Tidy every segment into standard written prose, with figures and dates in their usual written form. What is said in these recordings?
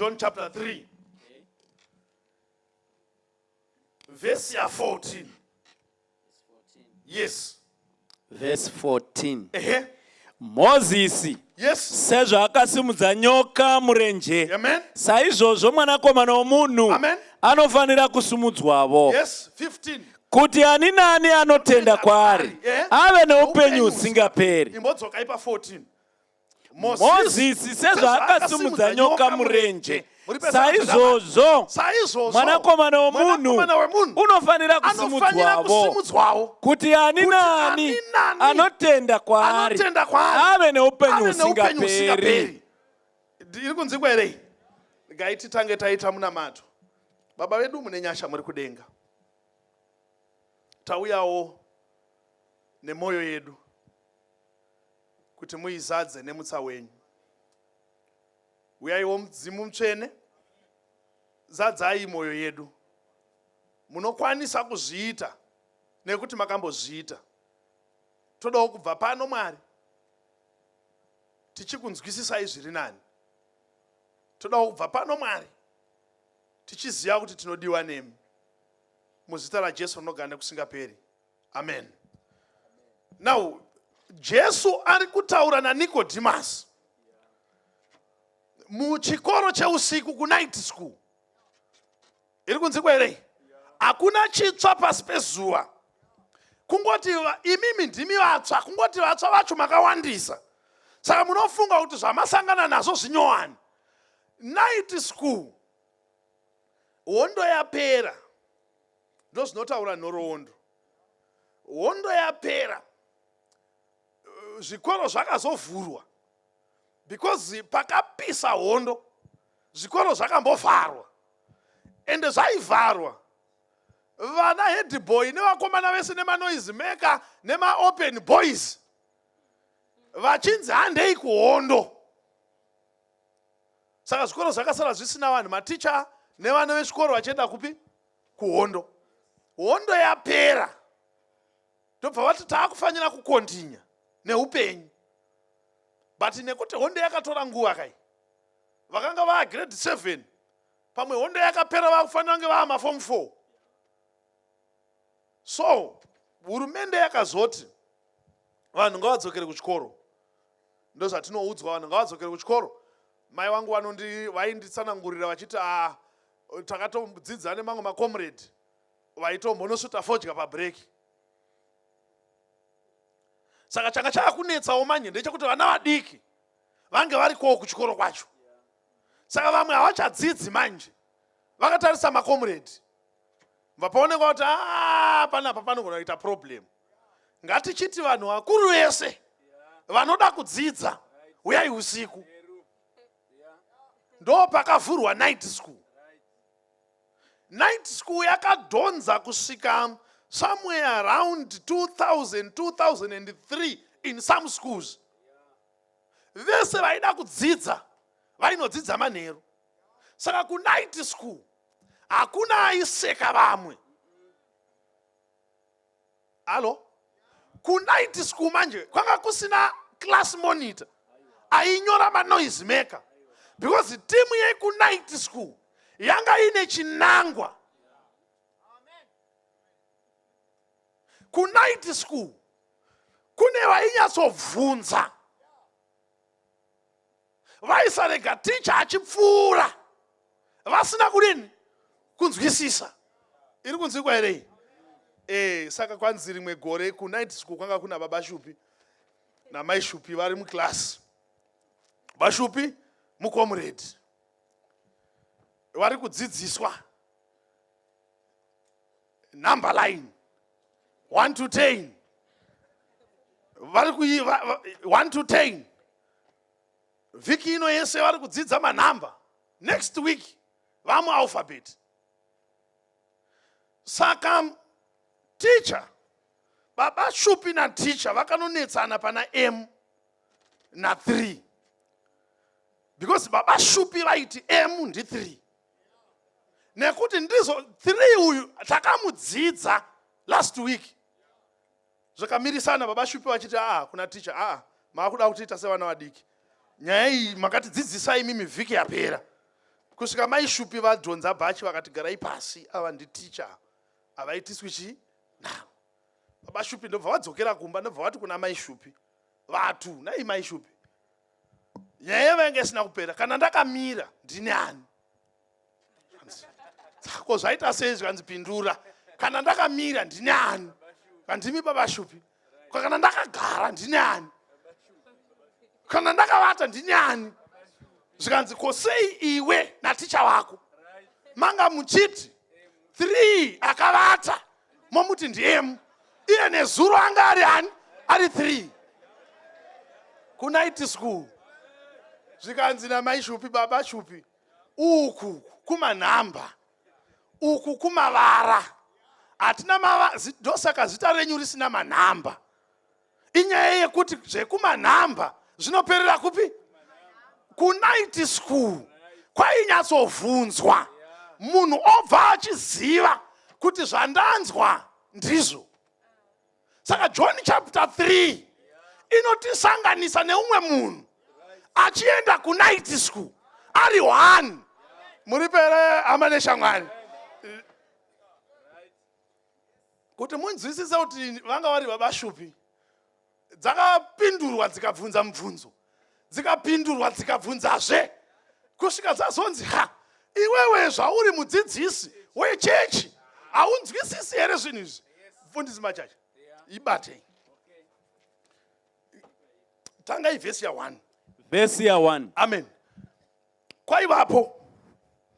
John chapter 3 verse ya 14. Yes. Verse 14. Ehe. Mozisi Yes. sezvaakasimudza nyoka murenje, Amen. saizvozvo mwanakomana womunhu Amen. anofanira kusumudzwavo, Yes, 15. kuti ani naani anotenda kwaari Yeah. ave neupenyu husingaperi. Imbodzoka ipa 14. Mozisi sezvaakasimudza nyoka murenje, saizvozvo saizvozvo mwanakomana womunhu mwanakomana wemunhu unofanira anofanira kusimudzwavo, kusimudzwawo, kuti ani kuti naani ani nani anotenda kwaari anotenda kwaari ave neupenyu ave neupenyu husingaperi. husingaperi. Iri kunzikwa here iyi? Regai titange taita munamato. Baba vedu mune nyasha muri kudenga, tauyawo nemwoyo yedu kuti muizadze nemutsa wenyu. Uyaiwo mudzimu mutsvene, zadzai mwoyo yedu. Munokwanisa kuzviita nekuti makambozviita. Todawo kubva pano, Mwari, tichikunzwisisai zviri nani. Todawo kubva pano, Mwari, tichiziva kuti tinodiwa nemi. Muzita raJesu rinogara nekusingaperi, amen. Now Jesu ari kutaura naNikodhimasi muchikoro cheusiku, kunight school. Iri kunzikwa here? Hakuna chitsva pasi pezuva. Kungoti imimi ndimi vatsva, kungoti vatsva vacho makawandisa, saka munofunga kuti zvamasangana nazvo zvinyowani. Night school, hondo yapera, ndozvinotaura nhoroondo. Hondo yapera, zvikoro zvakazovhurwa because pakapisa hondo zvikoro zvakambovharwa. Ende zvaivharwa, vana headboy nevakomana vese nemanoise maker nemaopen boys vachinzi handei kuhondo. Saka zvikoro zvakasara zvisina vanhu, maticha nevana vechikoro vachienda kupi? Kuhondo. Hondo yapera, ndobva vati taakufanira kukontinya neupenyu. But nekuti hondo yakatora nguva kai, vakanga vaa grade 7, pamwe hondo yakapera vakufanira kunge vaa maform 4. So hurumende yakazoti vanhu ngavadzokere kuchikoro. Ndozvatinoudzwa, vanhu ngavadzokere kuchikoro. Mai vangu vanondi vainditsanangurira vachiti a takatodzidza nemamwe macomrade vaitombonosvuta fodya pabreak. Saka changa chaakunetsawo manje ndechekuti vana vadiki vange varikowo kuchikoro kwacho. Saka vamwe havachadzidzi manje, vakatarisa macomrade, vapaonekwa kuti a panapa panogona kuita problem. Ngatichiti vanhu vakuru vese vanoda kudzidza, uyai usiku. Ndo pakavhurwa night school. Night school yakadhonza kusvika somewhere around 2000, 2003 in some schools. Vese vaida kudzidza vainodzidza manheru. Saka kunight school hakuna aiseka vamwe. Hallo, kunight school manje kwanga kusina class monitor ainyora manoise maker, because timu yekunight school yanga ine chinangwa. Kunight school kune vainyatsobvunza, vaisarega ticha achipfuura vasina kudini? Kunzwisisa. Iri kunzwikwa here? Saka kwanzi rimwe gore kunight school kwanga kuna baba Shupi namai Shupi vari muklasi. Bashupi mucomrade, vari kudzidziswa number line 1 to 10. Vari kui 1 to 10. Vhiki ino yese vari kudzidza manhamba, next week vamualphabet. Saka ticha, baba Shupi naticha vakanonetsana pana m na3, because baba Shupi vaiti m ndi3 nekuti ndizo 3 uyu takamudzidza last week. Zvakamirisana, baba Shupi vachiti aa kuna ticha, aa maakuda kutiita sevana vadiki, nyaya iyi makatidzidzisa imimi vhiki yapera. Kusvika Mai Shupi vadhonza bhachi vakati garai pasi, ava nditicha, havaitiswi chii navo. Baba Shupi ndobva vadzokera kumba, ndobva vati kuna Mai Shupi, vatu nai Mai Shupi, nyaya yavainge isina kupera, kana ndakamira ndini ani? Ko zvaita sei? Zvikanzi pindura, kana ndakamira ndini ani? Kandimi Baba Shupi. Kana ndakagara ndini ani? Kana ndakavata ndini ani? Zvikanzi ko sei iwe naticha wako manga muchiti 3 akavata momuti ndiemu, iye nezuro anga ari ani? Ari 3 kunight school. Zvikanzi naMai Shupi, Baba Shupi, uku kumanhamba, uku kumavara, hatina mava. Ndosaka zita renyu risina manhamba. Inyaya yekuti zvekumanhamba zvinoperera kupi? Kunight school kwainyatsovhunzwa, munhu obva achiziva kuti zvandanzwa ndizvo. Saka John chapter 3 inotisanganisa neumwe munhu achienda kunight school ari one. Muri pere, hama neshamwari, kuti munzwisise kuti vanga vari Baba Shupi. Dzakapindurwa, dzikabvunza mubvunzo, dzikapindurwa, dzikabvunzazve, kusvika dzazonzi, ha, iwewe zvauri mudzidzisi wechechi haunzwisisi here zvinhu izvi? Mufundisi Machacha, ibatei, tangai vhesi ya1. Vhesi ya1. Amen. Kwaivapo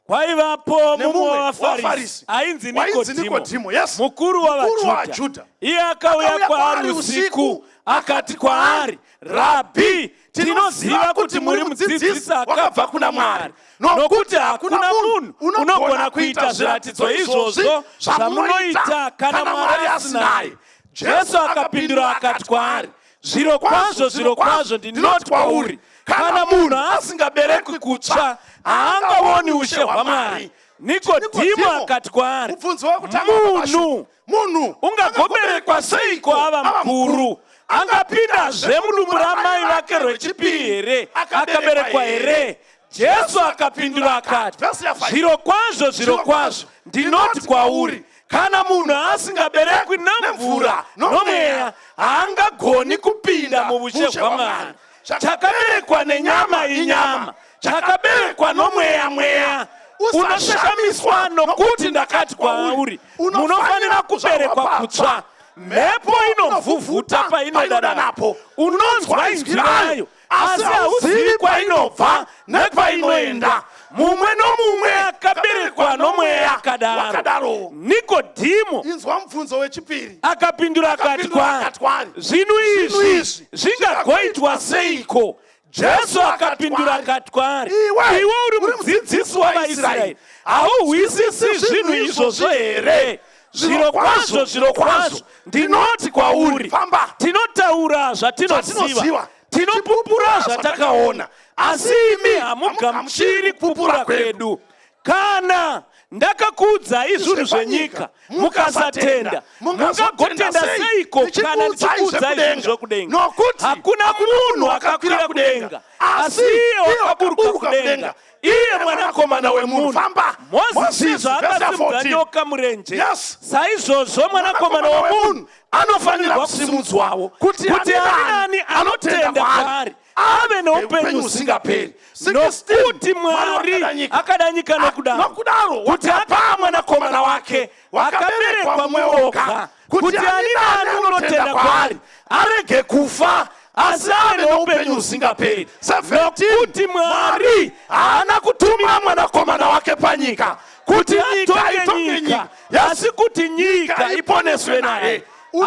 Kwaivapo mumwe nemumwe wavaFarisi wavaFarisi ainzi wainzi Nikodhimo, Nikodhimo, yes, mukuru mukuru wavaJudha. wavaJudha. Iye akauya Akauya kwaari kwaari usiku usiku, akati kwaari, Rabhi, tinoziva kuti muri mudzidzisi akabva kuna Mwari, nokuti hakuna munhu unogona kuita zviratidzo izvozvo zvamunoita kana Mwari asinaye. Jesu akapindura akati kwaari, Zvirokwazvo, zvirokwazvo, ndinoti kwauri, kana munhu asingaberekwi kutsva, haangaoni ushe hwaMwari. Nikodhimo akati kwaari, Mubvunzo wekutanga waBaba Shupi. Munhu Munhu ungagoberekwa seiko ava mukuru? Angapindazve mudumbu ramai vake rwechipiri here akaberekwa here? Jesu akapindura akati, Verse ya 5. Zvirokwazvo, zvirokwazvo, ndinoti kwauri, kana munhu asingaberekwi nemvura nomweya, haangagoni kupinda muvushe hwaMwari. Chakaberekwa nenyama inyama, chakaberekwa nomweya mweya. Unoshamiswa nokuti ndakati kwauri, munofanira kuberekwa kutsva. Mhepo inovhuvhuta painoda napo, unonzwa inzwi rayo, asi hauzivi kwainobva nekwainoenda. Mumwe nomumwe akaberekwa nomweya akadaro. Wakadaro. Nikodhimo Inzwa mubvunzo wechipiri. akapindura akati Akapindura kwaari, akati kwaari, zvinhu Zvinhu izvi izvi zvingagoitwa seiko? Jesu akapindura akati kwaari, Iwe iwe uri mudzidzisi wavaIsraeri, hauhwisisi zvinhu izvozvo here? Zvirokwazvo, zvirokwazvo, ndinoti kwauri, Famba. tinotaura zvatinoziva, Zvatinoziva, tinopupura zvatakaona, asi imi hamugamuchiri kupupura kwedu. Kana ndakakuudzai zvinhu zvenyika mukasatenda, mungagotenda seiko kana ndichikuudzai zvinhu zvokudenga? Nokuti Hakuna munhu akakwira kudenga, asi iye wakaburuka kudenga, iye Mwanakomana wemunhu. Famba. Mozisi Moses, verse zvaakasimudza 14. nyoka murenje, saizvozvo Mwanakomana womunhu anofanirwa kusimudzwawo, kuti kuti ani nani anotenda kwaari ave neupenyu husingaperi. Nokuti Mwari akada nyika nokudaro nokudaro kuti akapa Mwanakomana wake wakaberekwa mumwe woga, kuti ani nani unotenda kwaari arege kufa, asi ave neupenyu husingaperi. Nokuti Mwari haana kutuma Mwanakomana wake panyika kuti nyika atonge itonge nyika, nyika, asi kuti nyika iponeswe naye.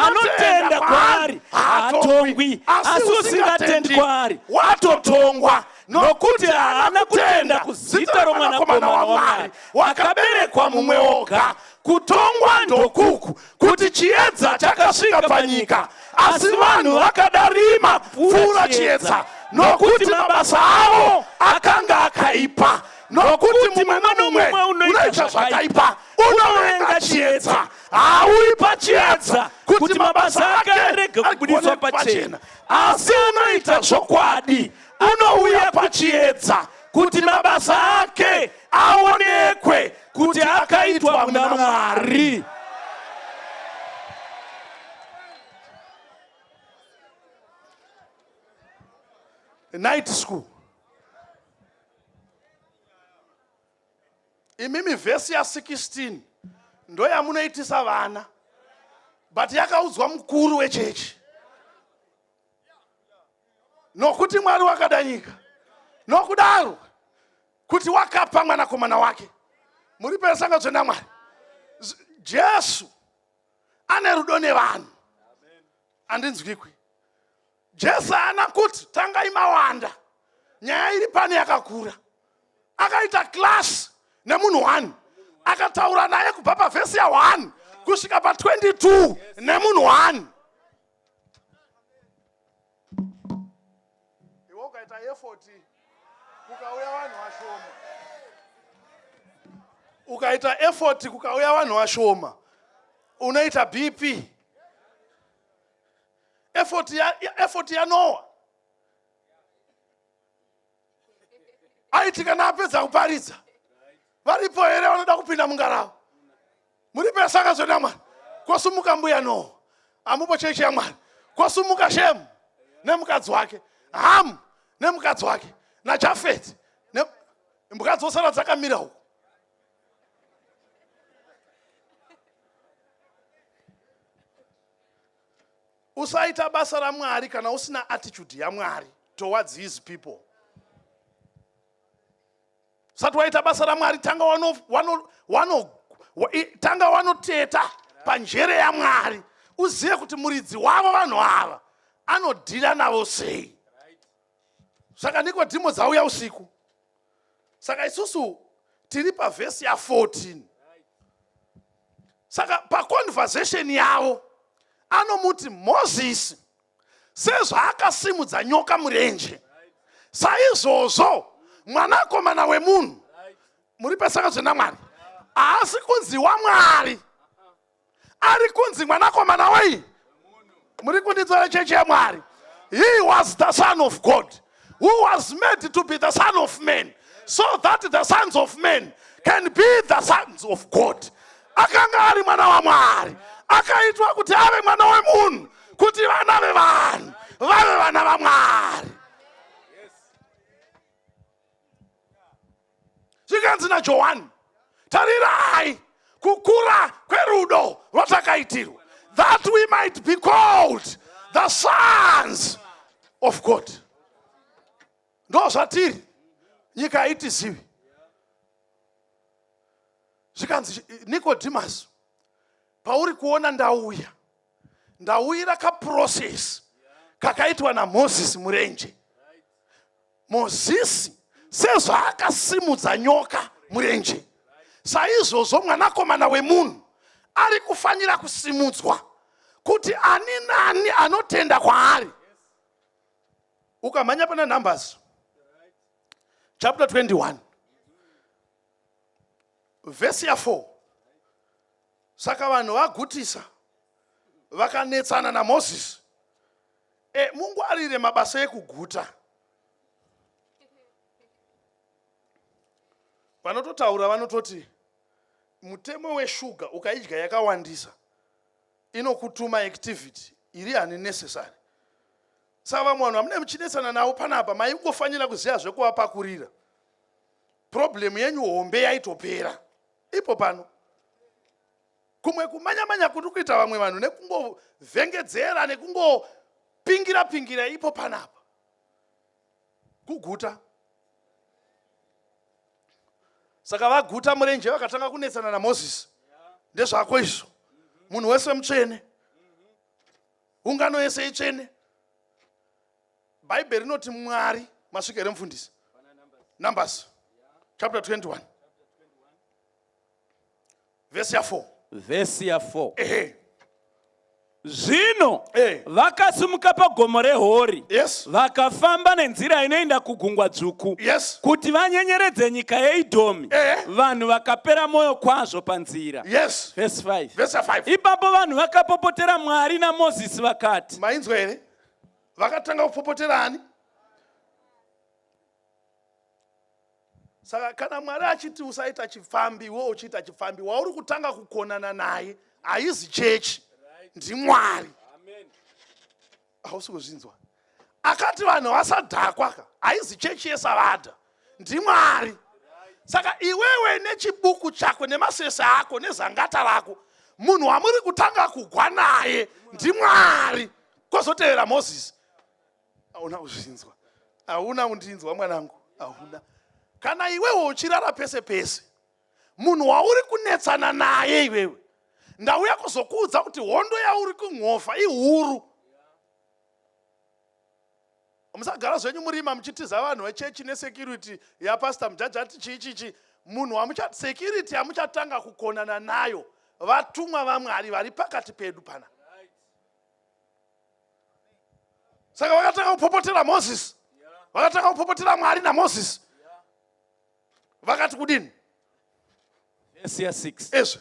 Anotenda kwaari haatongwi, asi usingatendi kwaari watotongwa, nokuti haana kutenda kuzita roMwanakomana waMwari wakaberekwa mumwe woga. Kutongwa ndokuku, kuti chiedza chakasvika panyika, asi vanhu vakada rima kupfuura chiedza, nokuti mabasa avo akanga akaipa. Nokuti mumwe nomumwe unoita zvakaipa unovenga chiedza, hauyi pachiedza, kuti mabasa ake arege kubudiswa pachena. Asi anoita zvokwadi anouya pachiedza, kuti mabasa ake aonekwe. Zvakaitwa muna Mwari. Night school. Imimi vhesi ya 16 ndoyamunoitisa vana, but yakaudzwa mukuru wechechi. Nokuti Mwari wakada nyika nokudaro kuti wakapa mwanakomana wake. Muri pesanga naMwari. Jesu ane rudo nevanhu. Handinzwikwi. Jesu haana kuti tangai mawanda, nyaya iri pano yakakura. Akaita class nemunhu 1, akataura naye kubva pavhesi ya 1 kusvika pa 22 nemunhu 1. Iwe ukaita effort kukauya vanhu vashoma, ukaita effort kukauya vanhu vashoma, unoita BP. Effort ya, effort yaNoah aiti kana apedza kuparidza, varipo here vanoda kupinda mungarava? Muri pesaka zvenamwari. Kwosumuka mbuya Noah, amupo chechi yaMwari. Kwosumuka Shemu nemukadzi wake, Hamu nemukadzi wake, naJafeti. Mbwa dzosara dzakamira uko. Usaita basa raMwari kana usina attitude yaMwari towards his people. Usati waita basa raMwari, tanga wano, wano, wano, tanga wanoteta panjere yaMwari, uzive kuti muridzi wavo vanhu ava anodhila navo sei. Saka Nikodhimo dzauya usiku. Saka isusu tiri pavhesi ya 14. Saka paconversation yavo anomuti Mozisi sezvaakasimudza nyoka murenje, saizvozvo mwanakomana wemunhu, muri pesaka zvenamwari, haasi kunzi waMwari, ari kunzi mwanakomana wei? Muri kundidzora chechi yaMwari? He was the son of God who was made to be the son of man so that the sons of men can be the sons of God. Akanga ari mwana waMwari, akaitwa kuti ave mwana wemunhu kuti vana vevanhu vave vana vaMwari. Zvikanzi naJohani, tarirai kukura kwerudo rwatakaitirwa, that we might be called the sons of God. Ndo zvatiri, nyika haitizivi. Zvikanzi Nicodemus, pauri kuona ndauya, ndauyira kaprocess kakaitwa naMozisi murenje. Mozisi sezvaakasimudza nyoka murenje, saizvozvo mwanakomana wemunhu ari kufanira kusimudzwa, kuti ani nani anotenda kwaari. Ukamhanya pana Numbers chapter 21 vhesi ya 4. Saka vanhu vagutisa vakanetsana naMozisi. Mungwarire mabasa ekuguta. Vanototaura vanototi mutemo weshuga ukaidya yakawandisa inokutuma activity iri unnecessary. Saka vamwe vanhu vamune muchinetsana navo panapa, maingofanira kuziva zvekuvapakurira. Problem yenyu hombe yaitopera ipo pano. Kumwe kumanya-manya kuri kuita vamwe vanhu nekungovhengedzera nekungopingira pingira ipo panapa kuguta. Saka vaguta murenje vakatanga kunetsana naMozisi. Ndezvako izvo, munhu wese mutsvene, ungano yese itsvene. Bhaibheri rinoti Mwari, masvika here mufundisi? Numbers chapter 21 vhesi ya 4. Vhesi ya 4. Ehe. Zvino vakasimuka pagomo reHori, vakafamba nenzira inoenda kugungwa dzvuku, kuti vanyenyeredze nyika yeIdhomi. Vanhu vakapera mwoyo kwazvo panzira. Vhesi 5. Vhesi 5. Ipapo vanhu vakapopotera Mwari naMozisi vakati, Mainzwa here? Vakatanga kupopotera ani? Saka kana Mwari achiti usaita chipfambi, iwe uchiita chipfambi, wauri kutanga kukonana naye haizi chechi, ndiMwari. Hausi kuzvinzwa? Akati vanhu vasadhakwa ka, haizi chechi yeSavadha, ndiMwari. Saka iwewe nechibuku chako nemasese ako nezangata rako, munhu wamuri kutanga kugwa naye ndiMwari, kwozotevera Mozisi. Hauna kuzvinzwa, hauna kundinzwa mwanangu, hauna. Kana iwewe uchirara pese pese, munhu wauri kunetsana naye iwewe, ndauya kuzokuudza kuti hondo yauri kunhofa ihuru. Musagara zvenyu murima muchitiza vanhu vechechi nesecurity yapastor Mujaji ati chii chii chii. Munhu wamucha security yamuchatanga kukonana nayo vatumwa vaMwari vari pakati pedu pana. Saka vakatanga kupopotera Moses, vakatanga kupopotera Mwari naMoses. Vakati kudini? Verse ya 6. Ezve.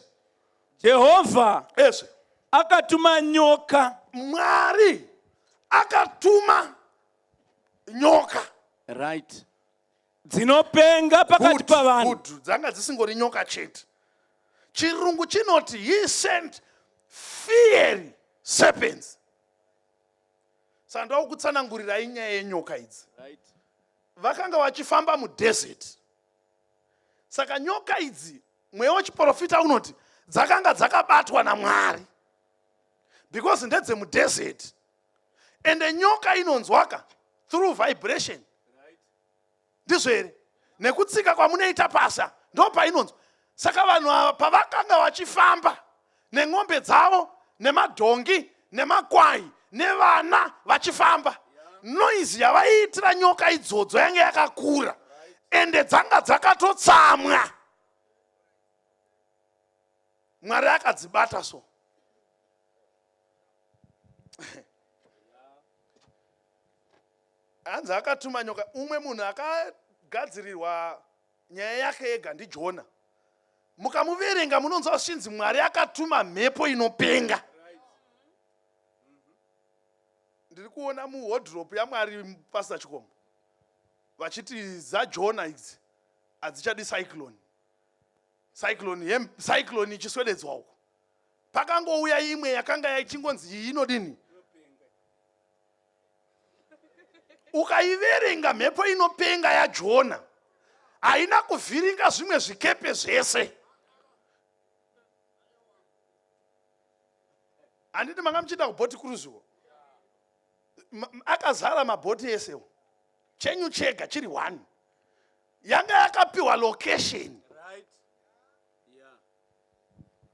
Jehovha Ezve. akatuma nyoka. Mwari akatuma nyoka. Right. Dzinopenga pakati pavanhu. Good. Dzanga dzisingori nyoka chete. Chirungu chinoti he sent fiery serpents. Saka ndoda kukutsanangurirai nyaya yenyoka idzi. Right. Vakanga vachifamba mudesert. Saka nyoka idzi, mweya wechiprofita unoti dzakanga dzakabatwa naMwari because ndedzemudesert. Ende nyoka inonzwaka through vibration. Ndizvo here? Nekutsika kwamunoita pasa ndopainonzwa. Saka vanhu ava pavakanga vachifamba nen'ombe dzavo nemadhongi nemakwai nevana vachifamba, noise yavaiitira nyoka idzodzo yange yakakura, ende dzanga dzakatotsamwa. Mwari akadzibata so. Hanzi akatuma nyoka. Umwe munhu akagadzirirwa nyaya yake ega ndiJona. Mukamuverenga munonzwa zvichinzi Mwari akatuma mhepo inopenga. Ndiri kuona muwardrobe yaMwari Pastor Chikomo vachiti dzaJona idzi hadzichadi cyclone. Cyclone, cyclone ichiswededzwa uko. Pakangouya imwe yakanga ichingonzi iyi inodini? Ukaiverenga mhepo inopenga yaJona haina kuvhiringa zvimwe zvikepe zvese. Handiti manga muchienda kubhoti cruise uko? Akazara mabhoti esewo, chenyu chega chiri one. Yanga yakapiwa location. Right. Yeah.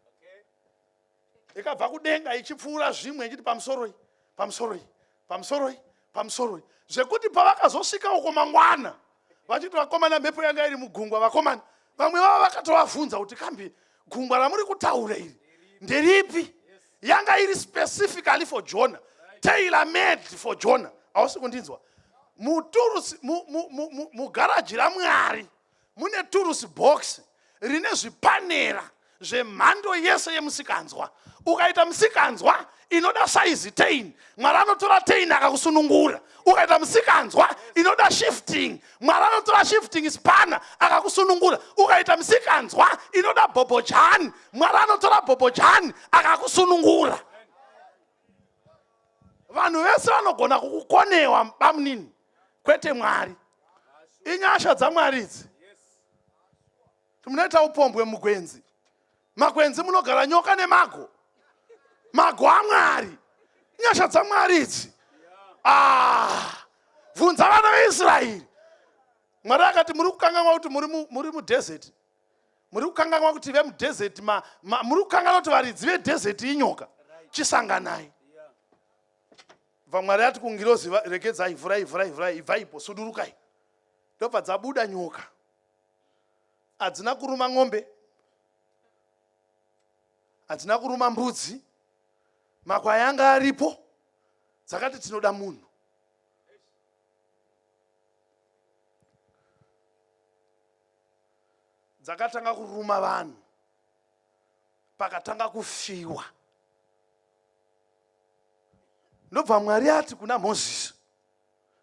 Okay. Ikabva kudenga ichipfuura zvimwe ichiti pamusoroi, pamusoroi, pamusoroi, pamusoroi, zvekuti pavakazosvika uko mangwana vachiti vakomana mhepo yanga iri mugungwa, vakomana vamwe vavo vakatovavhunza kuti kambi gungwa ramuri kutaura iri nderipi? Yanga iri specifically for Jonah, tailor made for Jonah. Hausi kundinzwa? Muturusi mugaraji raMwari mune turusi box rine zvipanera zvemhando yese yemusikanzwa. Ukaita musikanzwa inoda saizi 10, Mwari anotora 10 akakusunungura. Ukaita musikanzwa inoda shifting, Mwari anotora shifting spanner akakusunungura. Ukaita musikanzwa inoda bhobhojani, Mwari anotora bhobhojani akakusunungura. Vanhu vese vanogona kukukonewa bamunini, kwete Mwari. Inyasha dzaMwari idzi. Munoita upombwe mugwenzi, makwenzi munogara nyoka nemago, mago aMwari. Inyasha dzaMwari idzi. Bvunza vana veIsraeri. Mwari akati muri kukanganwa kuti muri mudesert, muri kukanganwa kuti vemudesert muri kukanganwa kuti varidzi vedesert inyoka. Chisanganai. Bva Mwari ati kungirozi, regedzai, vhurai, vhurai, vhurai, ibvaipo, sudurukai. Ndobva dzabuda nyoka. Hadzina kuruma ng'ombe, hadzina kuruma mbudzi, makwai anga aripo. Dzakati tinoda munhu. Dzakatanga kuruma vanhu, pakatanga kufiwa. Ndobva Mwari ati kuna Mozisi,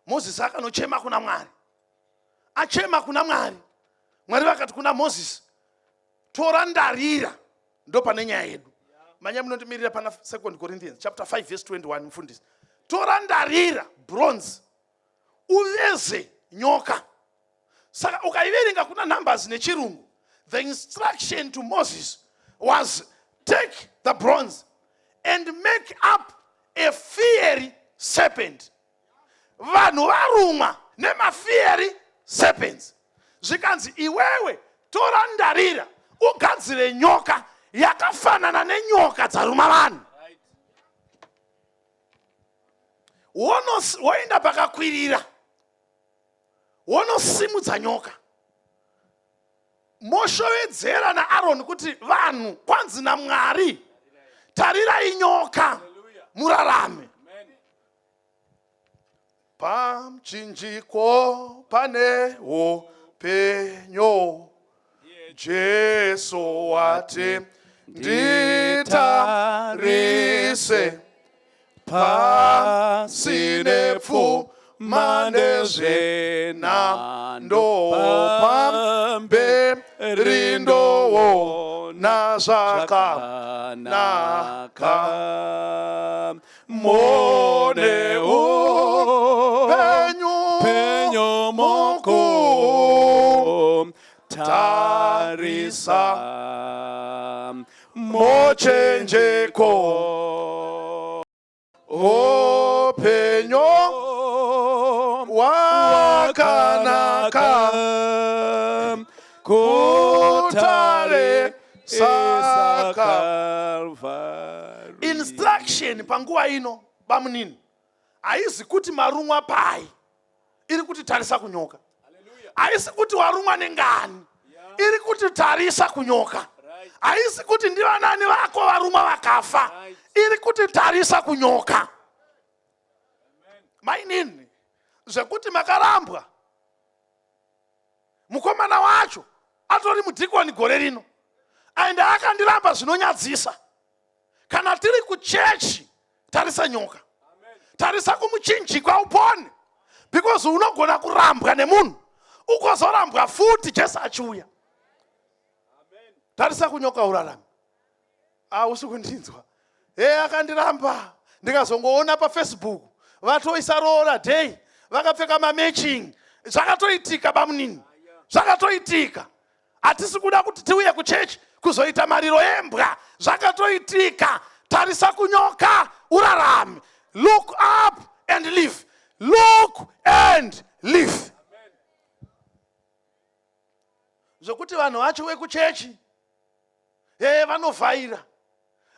Mozisi akanochema kuna Mwari. Achema kuna Mwari, Mwari vakati kuna Mozisi, tora ndarira, ndo pane nyaya yedu. Manya munondimirira pana 2 Corinthians chapter 5 verse 21, mufundisi. Tora ndarira, bronze, uveze nyoka. Saka ukaiverenga kuna Numbers neChirungu, the instruction to Moses was take the bronze and make up a fiery serpent. Vanhu varumwa nemafiery serpents, zvikanzi iwewe tora ndarira ugadzire nyoka yakafanana nenyoka dzaruma vanhu, woenda pakakwirira, wonosimudza nyoka, moshovedzera naAroni kuti vanhu, kwanzi naMwari, tarirai nyoka murarame. Pamuchinjiko pane upenyu, Jesu wati nditarise, pasine pfuma nezvenhando, pamberi ndoona zvakanaka. Mune upenyu penyu mukuru, tarisa mochenjeko upenyu wakanaka, kutare saka. Instruction panguva ino, bamunini, haizi kuti marumwa pai, iri kuti tarisa kunyoka. Haisi kuti warumwa nengani, iri kuti tarisa kunyoka. Haisi kuti ndivanani vako varumwa vakafa, iri kuti tarisa kunyoka. Mainini, zvekuti makarambwa, mukomana wacho atori mudhikoni gore rino, aende akandiramba zvinonyadzisa. Kana tiri kuchechi, tarisa nyoka, tarisa kumuchinjikwa upone, because unogona kurambwa nemunhu ukozorambwa futi Jesu achiuya. Tarisa kunyoka urarame. Hausi kundinzwa? He, akandiramba, ndikazongoona paFacebook vatoisa roora day vakapfeka mamatching. Zvakatoitika, bamunini, zvakatoitika. Hatisi kuda kuti tiuye kuchechi kuzoita mariro embwa. Zvakatoitika. Tarisa kunyoka urarame. Look up and live, look and live. Zvokuti vanhu vacho vekuchechi ee vanovhaira,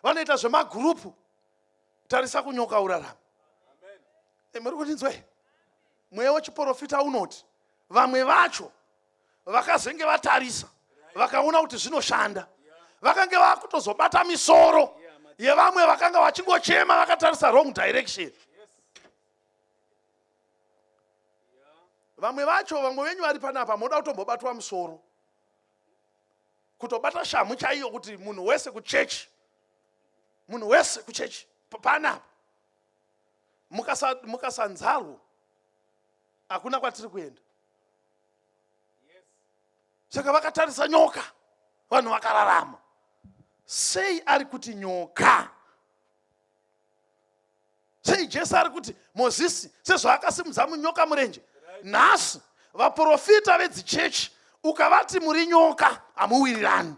vanoita zvemagurupu, tarisa kunyoka urarame. Muri kundinzwa? Mweya wechiprofita unoti vamwe vacho vakazenge vatarisa, vakaona kuti zvinoshanda, vakange vakutozobata misoro yevamwe vakanga vachingochema vakatarisa wrong direction. Vamwe vacho, vamwe venyu vari panapa, moda kutombobatwa musoro, kutobata shamhu chaiyo, kuti munhu wese kuchechi, munhu wese kuchechi panapa, mukasanzarwo hakuna kwatiri kuenda. Saka vakatarisa nyoka, vanhu vakararama. Sei ari kuti nyoka? Sei Jesu ari kuti Mozisi sezvaakasimudza munyoka murenje? Nhasi vaprofita vedzichechi ukavati muri nyoka, hamuwirirani.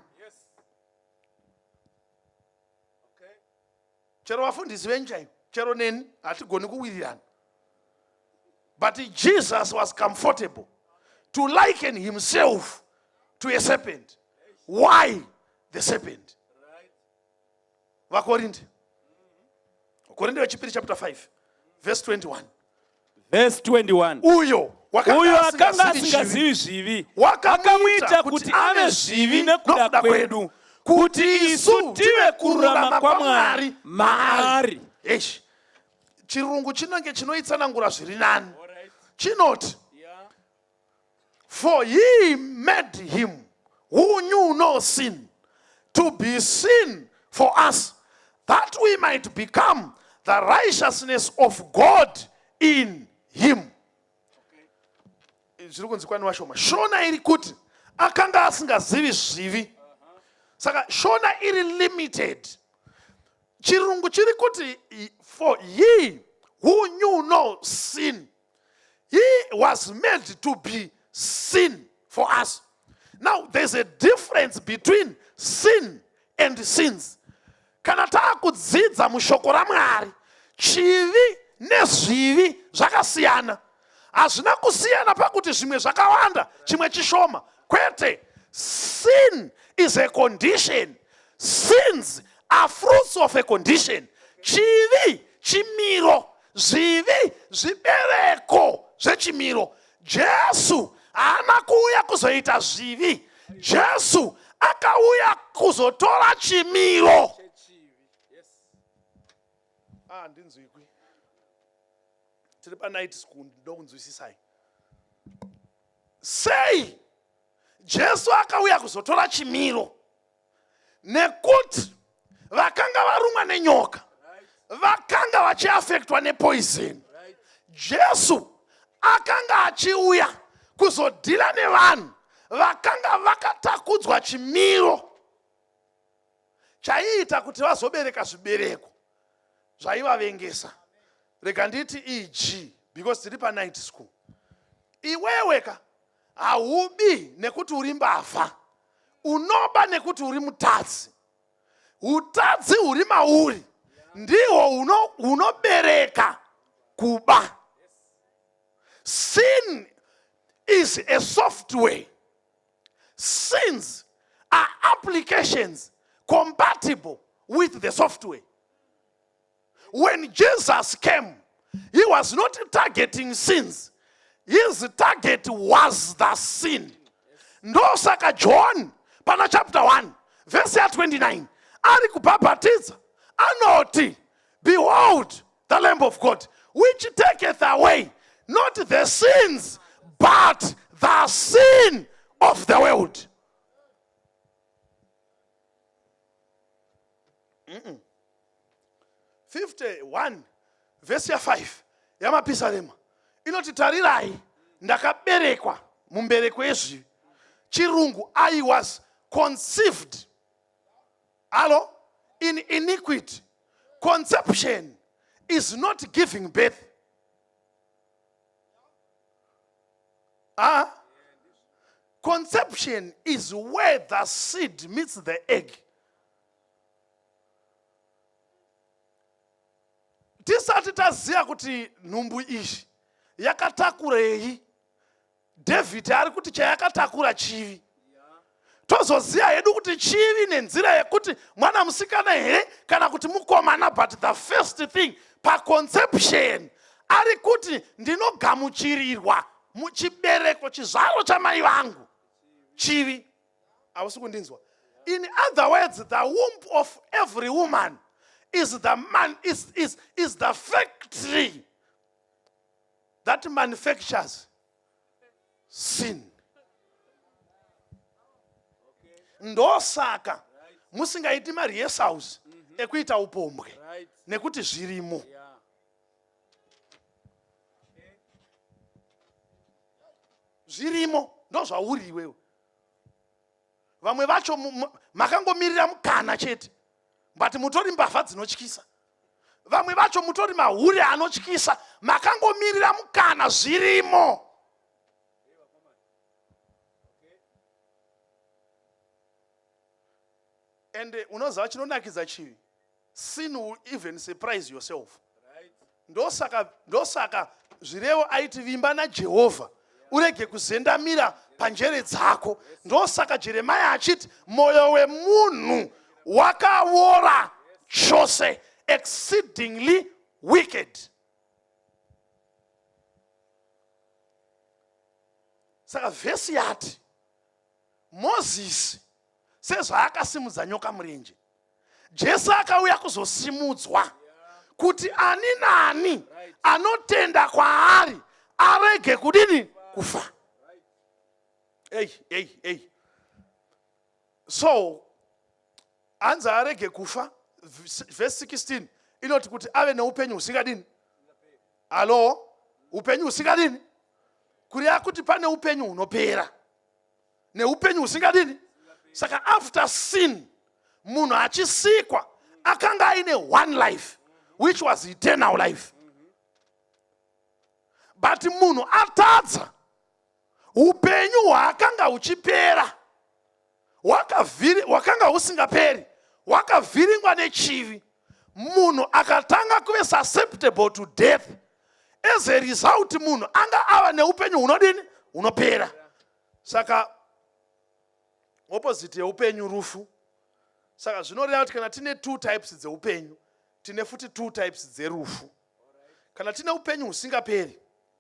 Chero vafundisi venyu chaivo, chero neni, hatigoni kuwirirana. But Jesus was comfortable to liken himself to a serpent. Why the serpent? VaKorinde, Korinde vechipiri chapter 5 verse 21. Verse 21. Uyo uyo akanga asingazivi zvivi wakamuita kuti ave zvivi nekuda kwedu, kuti isu tive kururama kwaMwari maari. Eish, Chirungu chinenge chinoitsanangura zviri nani. Chinoti, "For he made him who knew no sin to be sin for us, that we might become the righteousness of God in him." Zviri kunzi kwani vashoma. Shona iri kuti Akanga asingazivi zvivi. Saka Shona iri limited. Chirungu chiri kuti for he who knew no sin, he was made to be sin for us. Now there's a difference between sin and sins. Kana taakudzidza mushoko raMwari, chivi nezvivi zvakasiyana. Hazvina kusiyana pakuti zvimwe zvakawanda, chimwe chishoma. Kwete, sin is a condition. Sins are fruits of a condition. Chivi chimiro, zvivi zvibereko zvechimiro. Jesu haana kuuya kuzoita zvivi. Jesu akauya kuzotora chimiro. Ah, ndinzwikwi. Tiri panight school, ndokunzwisisai. Sei Jesu akauya kuzotora chimiro? Nekuti vakanga varumwa nenyoka vakanga vachiafektwa nepoison. Jesu akanga achiuya kuzodhila nevanhu vakanga vakatakudzwa chimiro chaiita kuti vazobereka zvibereko zvaivavengesa. Rega nditi eg because tiri panight school. Iwewe ka haubi nekuti uri mbavha, unoba nekuti uri mutadzi. Utadzi huri mauri ndihwo hunobereka kuba. Sin is a software. Sins are applications compatible with the software. When Jesus came, he was not targeting sins. His target was the sin. Ndosaka John pana chapter 1 verse ya 29 ari kubhabhatidza anoti, behold the Lamb of God which taketh away not the sins but the sin of the world. 51 vhesi ya 5 yamapisarema inoti, tarirai ndakaberekwa mumbereko yezvivi. Chirungu, I was conceived, hello, in iniquity. Conception is not giving birth. Conception is where the seed meets the egg. Tisati taziva kuti nhumbu iyi yakatakurei, David ari kuti chayakatakura chivi. Tozoziva hedu kuti chivi nenzira yekuti mwana musikana here kana kuti mukomana, but the first thing paconception ari kuti ndinogamuchirirwa muchibereko chizvaro chamai vangu chivi. Hausi kundinzwa? In other words, the womb of every woman is the man is, is, is the factory that manufactures sin. Ndosaka musingaiti marehearsals ekuita upombwe, nekuti zvirimo. Zvirimo, ndozvauri iwewe. Vamwe vacho makangomirira mukana chete, but mutori mbavha dzinotyisa. Vamwe vacho mutori mahure anotyisa, makangomirira mukana. Zvirimo. And unoziva chinonakidza chivi? Sin will even surprise yourself. Ndosaka zvirevo aiti vimba naJehovha urege kuzendamira panjere dzako. Ndosaka Jeremia achiti mwoyo wemunhu wakawora chose, exceedingly wicked. Saka vhesi yati Mozisi sezvaakasimudza nyoka murenje, Jesu akauya kuzosimudzwa kuti ani naani anotenda kwaari arege kudini? Kufa. Ei, ei, ei. So hanzi arege kufa. Vhesi 16 inoti kuti ave neupenyu husingadini? Halo, upenyu husingadini? Kureva kuti pane upenyu hunopera. Neupenyu husingadini? Saka after sin, munhu achisikwa akanga aine one life which was eternal life. But munhu atadza, upenyu hwaakanga huchipera hwakanga husingaperi, hwakavhiringwa nechivi. Munhu akatanga kuve susceptible to death. As a result, munhu anga ava neupenyu hunodini? Hunopera. Saka opposite yeupenyu rufu. Saka zvinoreva kuti kana tine two types dzeupenyu, tine futi two types dzerufu. Kana tine upenyu husingaperi,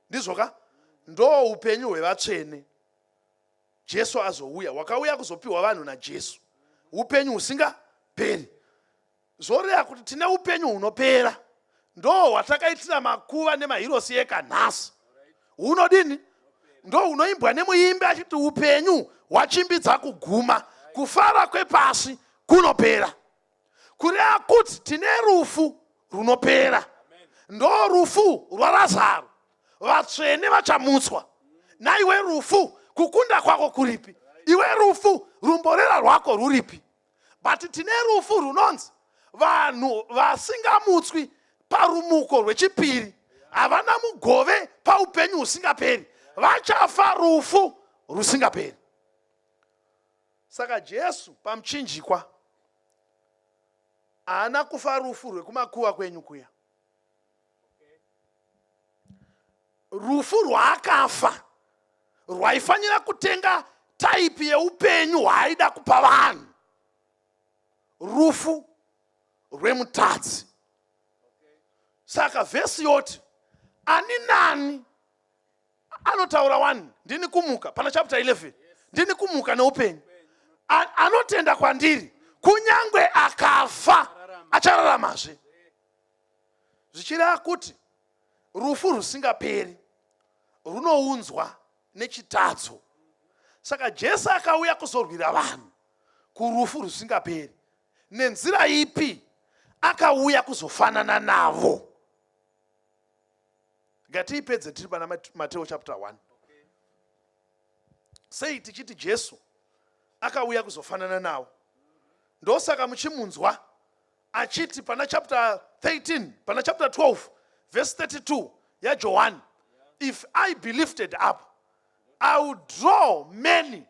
ndizvo ka? Ndo upenyu hwevatsvene. Jesu azouya, hwakauya kuzopiwa vanhu naJesu, upenyu husingaperi. Zvoreva kuti tine upenyu hunopera, ndo hwatakaitira makuva nemahirosi ekanhasi. Hunodini? Ndo hunoimbwa nemuimbi achiti upenyu hwachimbidza kuguma, kufara kwepasi kunopera. Kureva kuti tine rufu runopera, ndo rufu rwaRazaro. Vatsvene vachamutswa. Naiwe rufu, kukunda kwako kuripi? Iwe rufu, rumborera rwako ruripi? But tine rufu runonzi vanhu vasingamutswi parumuko rwechipiri havana mugove paupenyu husingaperi, vachafa rufu rusingaperi. Saka Jesu pamuchinjikwa haana kufa rufu rwekumakuva kwenyu kuya. Rufu rwaakafa rwaifanira kutenga taipi yeupenyu hwaaida kupa vanhu, rufu rwemutadzi. Saka vhesi yoti ani nani anotaura wani, ndini kumuka, pana chapter 11, ndini kumuka neupenyu, anotenda kwandiri kunyangwe akafa achararamazve. Zvichireva kuti rufu rusingaperi runounzwa nechitadzo. Saka Jesu akauya kuzorwira vanhu kurufu rusingaperi. Nenzira ipi? Akauya kuzofanana navo. Ngatiipedze tiri pana Mateo chapter 1. Sei tichiti Jesu akauya kuzofanana navo? Ndosaka muchimunzwa achiti pana chapter 13, pana chapter 12 verse 32 yaJohani, if I be lifted up, I will draw many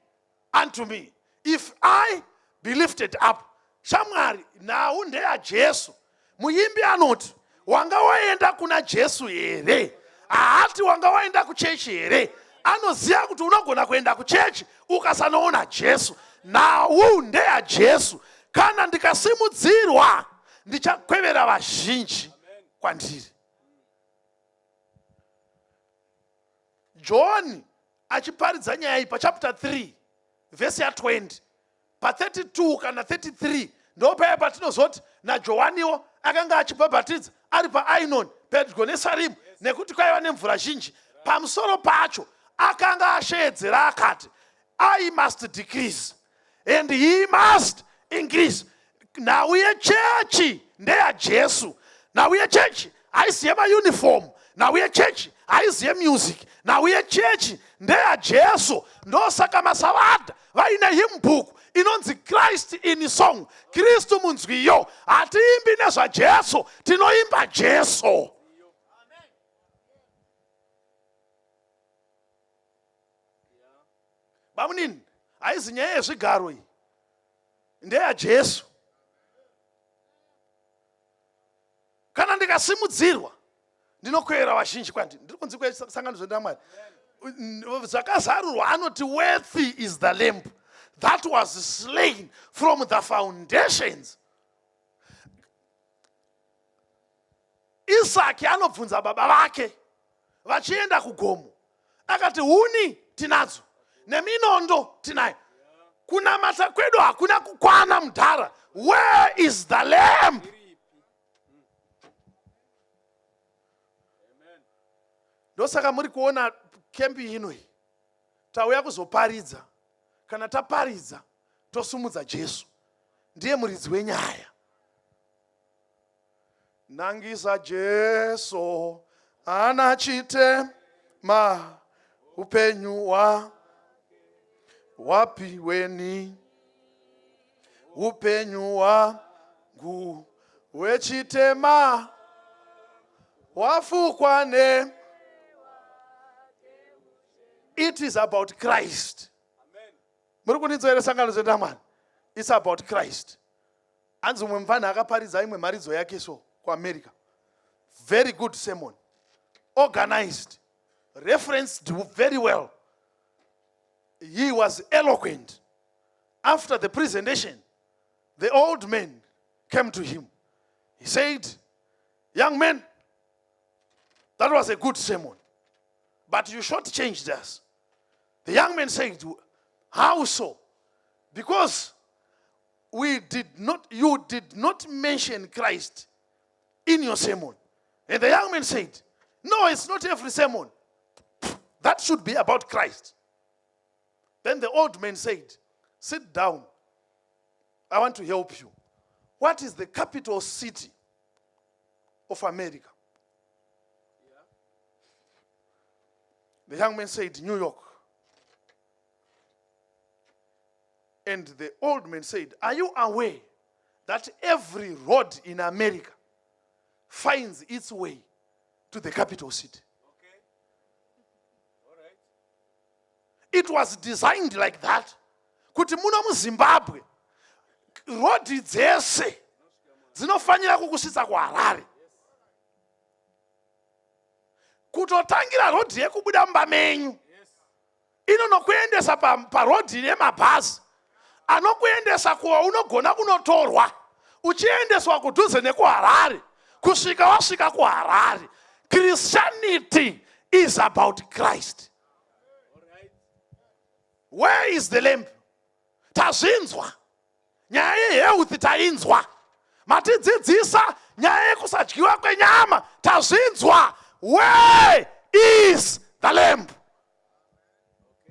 unto me. If I be lifted up. Shamwari, nhau ndeyaJesu. Muimbi anoti wanga waenda kuna Jesu here? Haati wanga waenda kuchechi here? Anoziva kuti unogona kuenda kuchechi ukasanoona Jesu. Nhau ndeyaJesu. Kana ndikasimudzirwa, ndichakwevera vazhinji kwandiri. John achiparidza nyaya iyi pachapter 3 vhesi ya 20 pa32 kana 33, ndopaya patinozoti naJohaniwo akanga achibhabhatidza ari paAinon pedyo neSarimu, nekuti kwaiva nemvura zhinji. Pamusoro pacho akanga asheedzera akati, I must decrease and he must increase. Nhau yechechi ndeyaJesu. Nhau yechechi haisi yemayunifomu. Nhau yechechi haisi yemusic. Nhau yechechi ndeyaJesu. Ndosaka masavadha vaine hymn book inonzi Christ in Song, Kristu munzwiyo. Hatiimbi nezvaJesu, tinoimba Jesu. Bamunini, haizi nyaya yezvigaro iyi, ndeyaJesu. Kana ndikasimudzirwa ndinokwevera vazhinji kwandiri. Ndiri kunzi kwesangano zvendamwari zvakazarurwa anoti worthy is the lamb that was slain from the foundations. Isaki anobvunza baba vake vachienda kugomo, akati huni tinadzo neminondo tinayo, kunamata kwedu hakuna kukwana mudhara. Where is the lamb? Ndosaka muri kuona kembi ino iyi, tauya kuzoparidza. Kana taparidza tosumudza Jesu, ndiye muridzi wenyaya. Nangisa Jesu ana chitema upenyu hwa Wapiweni upenyu hwangu hwechitema hwafukwa ne. It is about Christ. Muri kundinzwa here sangano zendamwari? It's about Christ. Hanzi umwe mupfanha akaparidza imwe mharidzo yake so kuAmerica. Very good sermon. Organized. Referenced very well. He was eloquent. After the presentation, the old man came to him. He said, Young man, that was a good sermon, but you shortchanged us. The young man said, How so? Because we did not, you did not mention Christ in your sermon. And the young man said, No, it's not every sermon. That should be about Christ. Then the old man said, Sit down. I want to help you. What is the capital city of America? The young man said, New York. And the old man said, Are you aware that every road in America finds its way to the capital city? It was designed like that. Kuti muno muZimbabwe, rodhi dzese dzinofanira kukusvitsa kuHarare. Kutotangira rodhi yekubuda mumba menyu inonokuendesa parodhi nemabhazi anokuendesa kuwa unogona kunotorwa uchiendeswa kudhuze nekuHarare kusvika wasvika kuHarare. Christianity is about Christ. Where is the lamp? Tazvinzwa nyaya yehealth, tainzwa matidzidzisa nyaya yekusadyiwa kwenyama, tazvinzwa. Where is the lamp?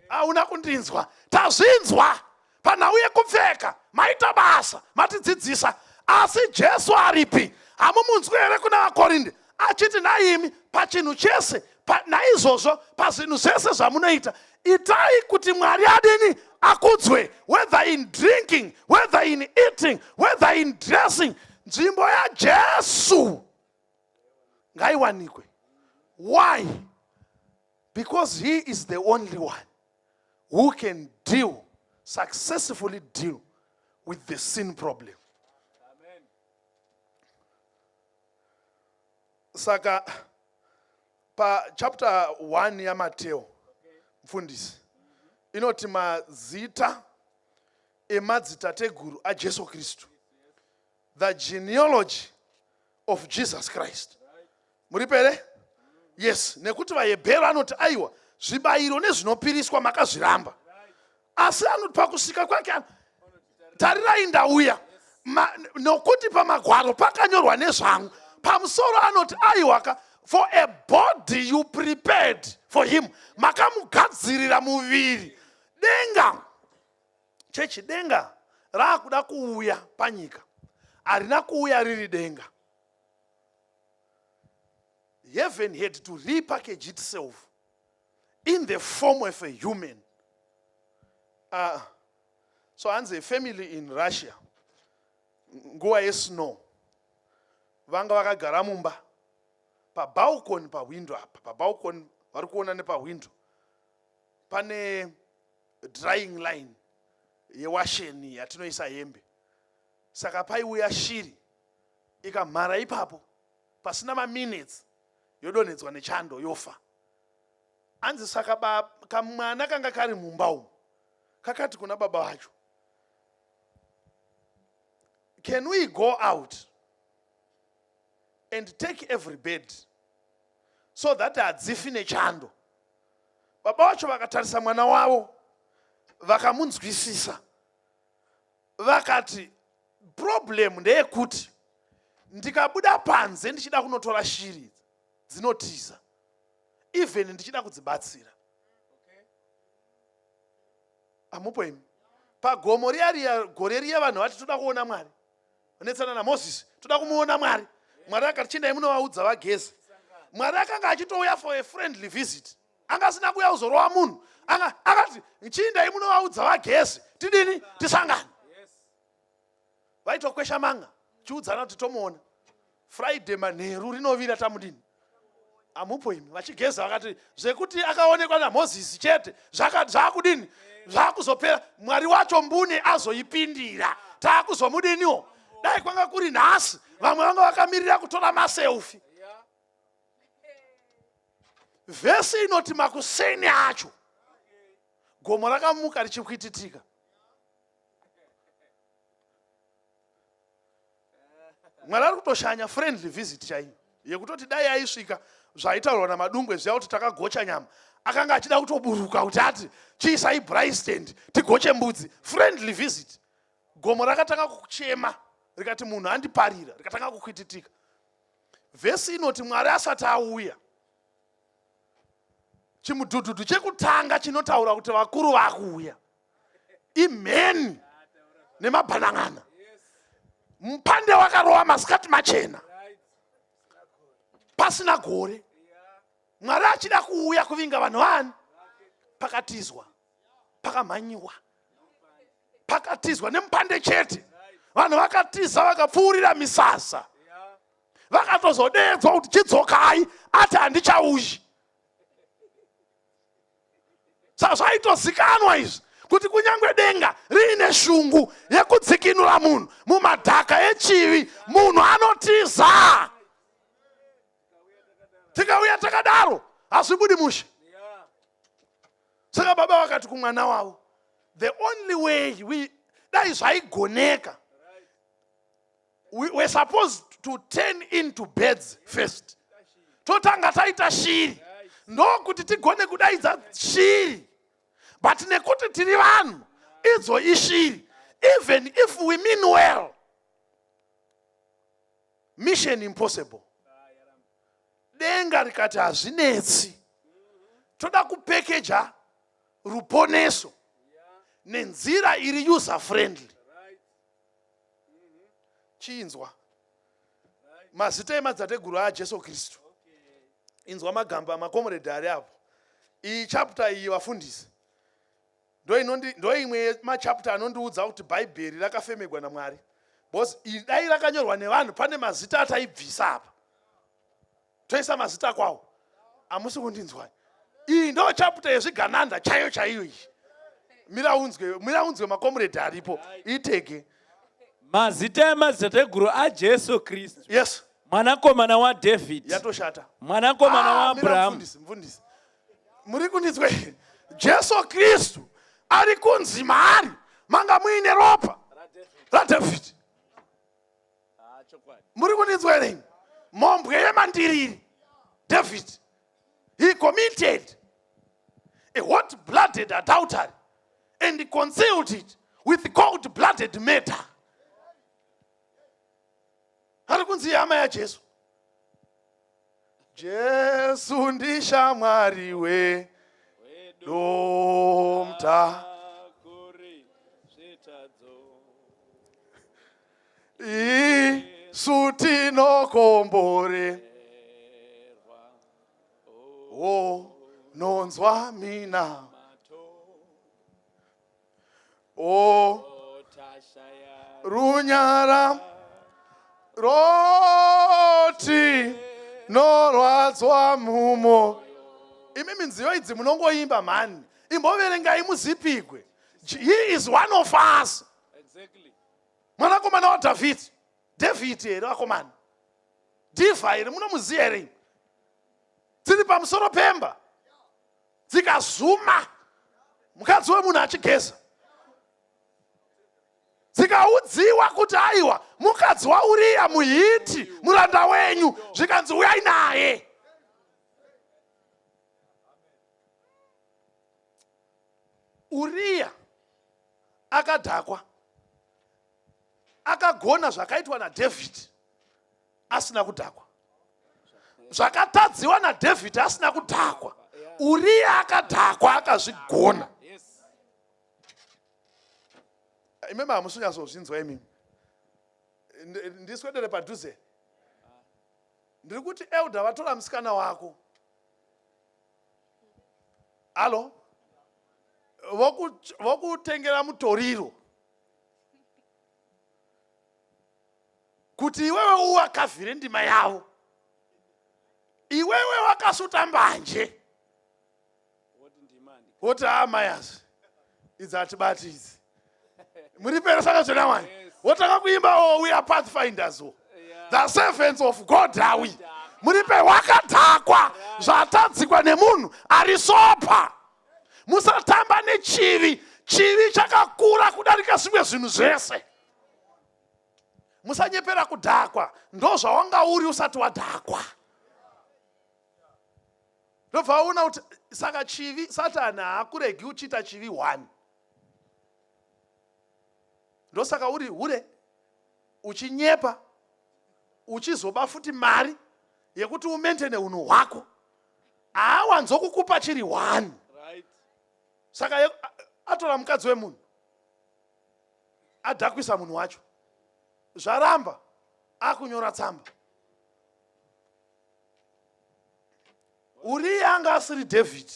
Hauna kundinzwa. Tazvinzwa panhau yekupfeka, maita basa matidzidzisa, asi Jesu aripi? Hamumunzwi here kuna vaKorinde achiti, Naimi pachinhu chese naizvozvo pazvinhu zvese zvamunoita, itai kuti Mwari adini? Akudzwe. Whether in drinking, whether in eating, whether in dressing, nzvimbo yaJesu ngaiwanikwe. Why? Because he is the only one who can deal successfully, deal with the sin problem. Saka pachapter 1 yaMateo, mufundisi, inoti mazita emadzitateguru aJesu Kristu, the genealogy of Jesus Christ. Muri pere? Yes, nekuti vaHebheru anoti, aiwa, zvibayiro nezvinopiriswa makazviramba, asi anoti pakusvika kwake, tarirai, ndauya nokuti pamagwaro pakanyorwa nezvangu. Pamusoro anoti, aiwaka, for a body you prepared for him, makamugadzirira muviri. Denga, chechi, denga raakuda kuuya panyika, harina kuuya riri denga. Heaven had to repackage itself in the form of a human. So hanzi a family in Russia, nguva yesnow, vanga vakagara mumba pabalcony, pahwindo apa, pabalcony vari kuona nepahwindo pane drying line yewasheni yatinoisa hembe. Saka paiuya shiri ikamhara ipapo, pasina maminutes yodonhedzwa nechando, yofa. Anzi saka kamwana kanga kari mumba umu kakati kuna baba vacho, "Can we go out and take every bird so that hadzifi nechando?" Baba vacho vakatarisa mwana wavo, vakamunzwisisa, vakati, "Problem ndeyekuti ndikabuda panze ndichida kunotora shiri, dzinotiza, even ndichida kudzibatsira." Amupo imi? Pagomo riya riya, gore riya, vanhu vati, "Toda kuona Mwari." Netsana naMozisi, "Toda kumuona Mwari." Mwari akati, "Chindai munovaudza vageze." Mwari akanga achitouya for a friendly visit, anga asina kuuya kuzorova munhu. Anga akati chiindai munovaudza vageze tidini tisangane. Vaitokwesha manga chiudzana kuti tomuona Friday manheru rinovira tamudini amupo imi vachigeza vakati zvekuti akaonekwa namozisi chete zvakudini zvakuzopera mwari wacho mbune azoipindira taakuzomudiniwo dai kwanga kuri nhasi vamwe vanga vakamirira kutora maselfi vhesi inoti makuseni acho gomo rakamuka richipwititika Mwari ari kutoshanya friendly visit chaiyo yekutoti dai aisvika zvaitaurwa namadungwe zviya kuti takagocha nyama akanga achida kutoburuka kuti ati chiisai braai stand tigoche mbudzi friendly visit gomo rakatanga kuchema rikati munhu andiparira rikatanga kukwititika vhesi inoti mwari asati auya chimudhudhudhu chekutanga chinotaura kuti vakuru vakuuya imheni nemabhanan'ana mupande wakarova masikati machena pasina gore mwari achida kuuya kuvinga vanhu vani pakatizwa pakamhanyiwa pakatizwa nemupande chete vanhu vakatiza vakapfuurira misasa vakatozodeedzwa kuti chidzokai ati handichauyi saka zvaitozikanwa izvi kuti kunyange denga riine shungu yekudzikinura munhu mumadhaka echivi munhu anotiza tikauya takadaro hazvibudi mushe saka baba vakati kumwana wavo the only way we dai zvaigoneka we were supposed to turn into birds first totanga taita shiri ndokuti tigone kudaidza shiri but nekuti tiri vanhu idzo ishiri even if we mean well mission impossible denga rikati hazvinetsi toda kupekeja ruponeso nenzira iri user friendly Chinzwa mazita emadzitateguru aJesu Kristu. Inzwa magamba makomuredhi ari apo. Iyi chapter iyi vafundisi ndoimwe yemachapter anondiudza kuti bhaibheri rakafemegwa namwari because dai rakanyorwa nevanhu pane mazita ataibvisa apa toisa mazita kwawo hamusi kundinzwa iyi ndo chapter yezvigananda chaiyo chaiyo iyi mira unzwe mira unzwe makomuredhi aripo itege mazita emadzitateguru ajesu kristu yes mwanakomana wadhavhidhi yatoshata mwanakomana Ah, mira waabrahamu mufundisi mufundisi muri kundinzwa here jesu kristu ari kunzi maari manga muine ropa radhavhidhi muri kundinzwa here imi mhombwe yemandiriri david he committed a hot blooded adultery and concealed it with cold blooded murder ari kunzi hama yajesu Jesu ndishamwari wedu mta isu tinokombore o nonzwa mina o runyara roti norwadzwa mumo imi minziyo idzi munongoimba mhani imboverengai muzipigwe he is one of us mwanakomana wadhavhidhi dhavhidhi here vakomana dhivha here munomuziva here dziri pamusoro pemba dzikazuma mukadzi wemunhu achigeza dzikaudziwa kuti aiwa mukadzi wauriya muhiti muranda wenyu zvikanzi uyai naye uriya akadhakwa akagona zvakaitwa nadhavhidhi asina kudhakwa zvakatadziwa nadhavhidhi asina kudhakwa uriya akadhakwa akazvigona imimi hamusi kunyatsozvinzwa imimi ndiswedere padhuze ndiri kuti elder vatora musikana wako hallo Vokutengera mutoriro kuti iwewe uwakavhire ndima yavo, iwewe wakasuta mbanje, woti amayas ah, idzi hatibati idzi, muri pere. Saka zvena wani wotanga kuimba, "Oh, we are pathfinders, oh, the servants of God are we." Muri pe wakadhakwa zvatadzikwa nemunhu ari sober. Musatamba nechivi. Chivi chakakura kudarika zvimwe zvinhu zvese. Musanyepera kudhakwa. Ndo zvawanga uri usati wadhakwa. Ndobva waona kuti saka chivi, Satani haakuregi uchiita chivi one. Ndosaka uri hure, uchinyepa, uchizoba futi mari yekuti umaintaine unhu hwako. Haawanzokukupa chiri one. Saka atora mukadzi wemunhu, adhakwisa munhu wacho, zvaramba, akunyora tsamba. Uriya anga asiri David.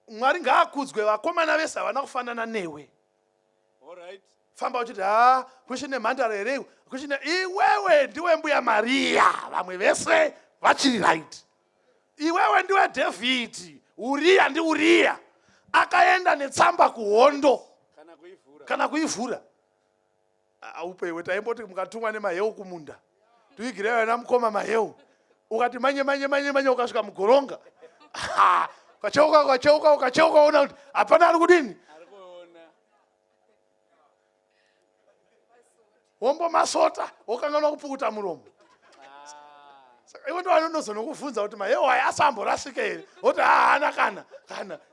Mwari ngaakudzwe, vakomana vese havana kufanana newe. Famba uchiti, "Ha, kuchine mhandara here iwe? Kuchine iwewe ndiwe Mbuya Mariya, vamwe vese vachiri right. Iwewe ndiwe David." Uriya ndiUriya akaenda netsamba kuhondo kana kuivhura. Aupe iwe, taimboti mukatumwa nemaheu kumunda, tuigirei vana mukoma maheu, ukati manye manye manye manye, ukasvika mugoronga, ukacheuka, ukacheuka, ukacheuka, ona kuti hapana ari kudini, wombomasota, wokanganwa kupukuta muromo. Saka ivo ndo vanonozonokubvunza kuti maheu aya asamborasika here, woti haana kana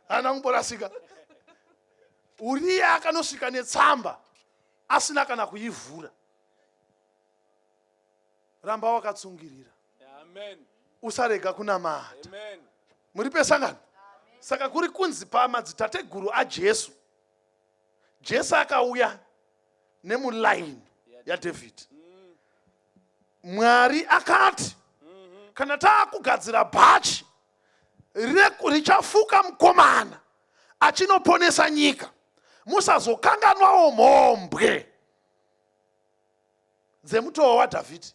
haana kumborasika. Uriya akanosvika netsamba asina kana kuivhura. Ramba wakatsungirira, usarega kunamata. Muri pesangano. Saka kuri kunzi pamadzitateguru aJesu, Jesu akauya nemulaini yaDavid. Mwari akati kana taakugadzira bhachi richafuka mukomana achinoponesa nyika, musazokanganwawo mhombwe dzemutoo waDhavhidhi,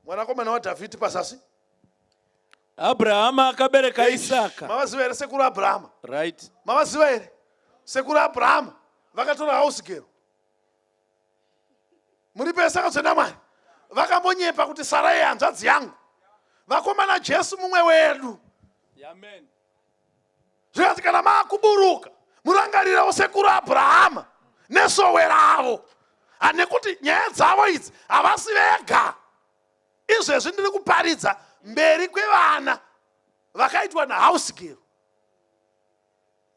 mwanakomana waDhavhidhi pazasi. Abrahama akabereka Isaka. Mavaziva here sekuru Abrahama? Right. Mavaziva here sekuru Abrahama vakatora house girl? Muri pese akatsvena Mwari. Vakambonyepa kuti Sarai hanzvadzi yangu. Vakomana, Jesu mumwe wedu. Amen. Zvikati kana maakuburuka, murangarirawo sekuru Abrahama nesowe ravo, nekuti nyaya dzavo idzi havasi vega. Izvezvi ndiri kuparidza mberi kwevana vakaitwa nahouse girl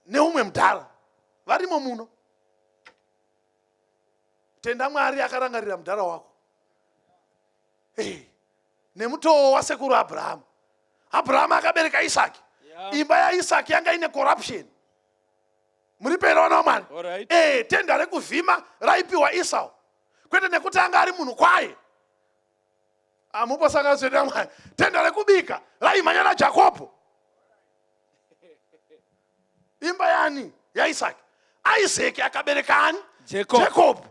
neumwe mudhara varimo muno. Tenda Mwari akarangarira mudhara wako. Hey, nemutoo wasekuru Abrahamu. Abrahamu akabereka Isaki. Imba yaIsaki yanga ine corruption. Muri pera, vana vaMwari? Alright. Tenda rekuvhima raipiwa Esau, kwete nekuti anga ari munhu kwaye. Amupo saka Mwari. Tenda rekubika raimhanya naJakobho. Imba yani? YaIsaki. Isaki akabereka ani? Jacob. Jacob.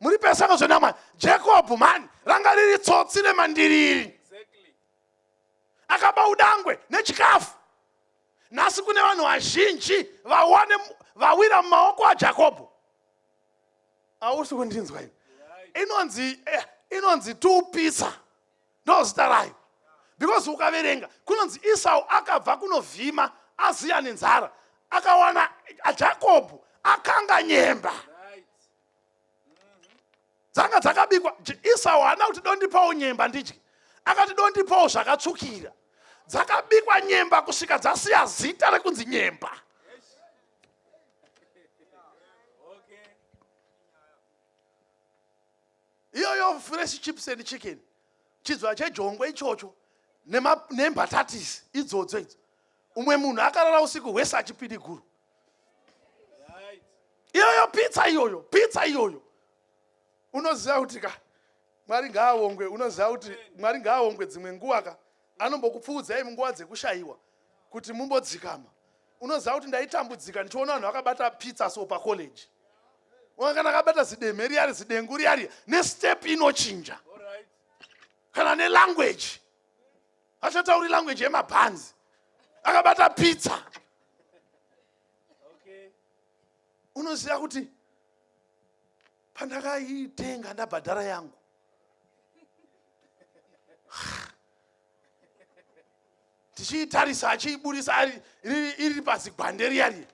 Muri pesanga zvenamwari. Jacob mani ranga riri tsotsi remandiriri. Akaba udangwe nechikafu. Nhasi kune vanhu vazhinji vawane vawira mumaoko aJakobho. Hausi kundinzwa ini. Inonzi two pizza ndo zita rayo, because ukaverenga kunonzi Esau akabva kunovhima aziya nenzara, akawana Jakobho akanga nyemba dzanga dzakabikwa. Esau haana kuti, "Dondipawo nyemba ndidye." Akati, "Dondipawo zvakatsvukira." Dzakabikwa nyemba kusvika dzasiya zita rekunzi nyemba. Iyoyo fresh chips and chicken, chidzwa chejongwe ichocho nembatatisi idzodzo idzo, umwe munhu akarara usiku hwese achipidiguru iyoyo pizza. Iyoyo pizza iyoyo, unoziva kuti ka, Mwari ngaavongwe, unoziva kuti Mwari ngaavongwe, dzimwe nguva ka anombokupfuudzai munguva dzekushayiwa. kuti mumbodzikama. Unoziva kuti ndaitambudzika ndichiona vanhu vakabata pizza so pacollege. Unga kana akabata zidemhe riyari zidengu riyari nestep inochinja. Kana nelanguage. Achatauri language yemabhanzi. Akabata pizza. Unoziva kuti pandakaitenga ndabhadhara yangu tichiitarisa achiiburisa iri pazigwande riya riya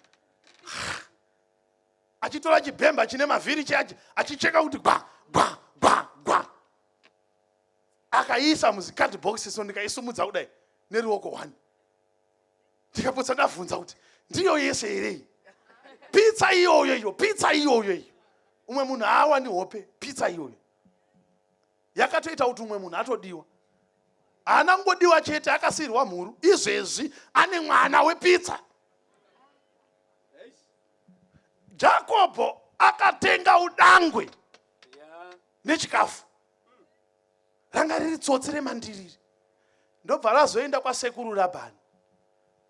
achitora chibhemba chine mavhiri chiachi achicheka kuti gwa gwa gwa gwa akaiisa muzicardbox so ndikaisumudza kudai neruoko one ndikapotsa ndavhunza kuti ndiyo yese here iyi pitsa iyoyo iyo pitsa iyoyo iyo umwe munhu haawani hope pitsa iyoyo yakatoita kuti umwe munhu atodiwa haana kungodiwa chete akasiirwa mhuru izvezvi ane mwana wepitsa jakobho akatenga udangwe nechikafu ranga riri tsotsi remandiriri ndobva razoenda kwasekuru rabhani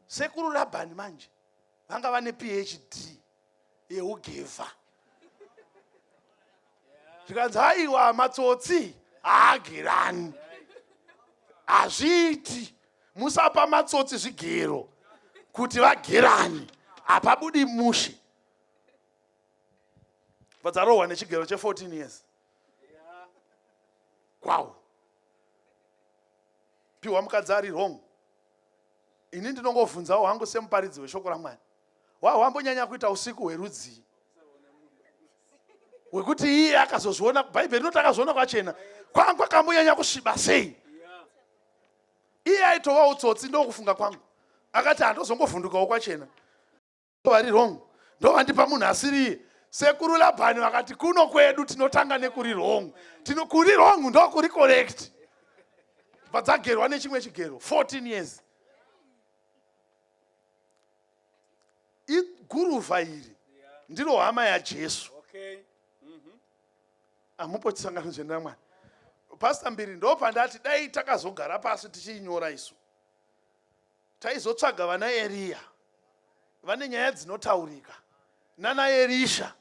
sekuru rabhani manje vanga vane phd yeugevha zvikanzi aiwa matsotsi haagerani hazviiti musapa matsotsi zvigero kuti vagerani hapabudi mushe vadzarohwa nechigero che14 years kwawo piwa mukadzi ari wrong ini ndinongovhunzawo hangu semuparidzi weshoko ramwari wahwambonyanya kuita usiku hwerudzii hwekuti iye akazozviona bhaibheri rinoti akazviona kwachena kwanga kwakambonyanya kusviba sei iye aitovawo tsotsi ndokufunga kwangu akati handozongovhundukawo kwachena vari wrong ndovandipa munhu asiriye sekuru labhani vakati kuno kwedu tinotanga nekuri wrong tino kuri wrong ndokuri correct bva dzagerwa nechimwe chigero 14 years iguruvha iri ndiro hama yajesu amupo chisangano chendamwari pasta mbiri ndopandati dai takazogara pasi tichiinyora isu Taizotsvaga vana Eriya vane nyaya dzinotaurika nana Erisha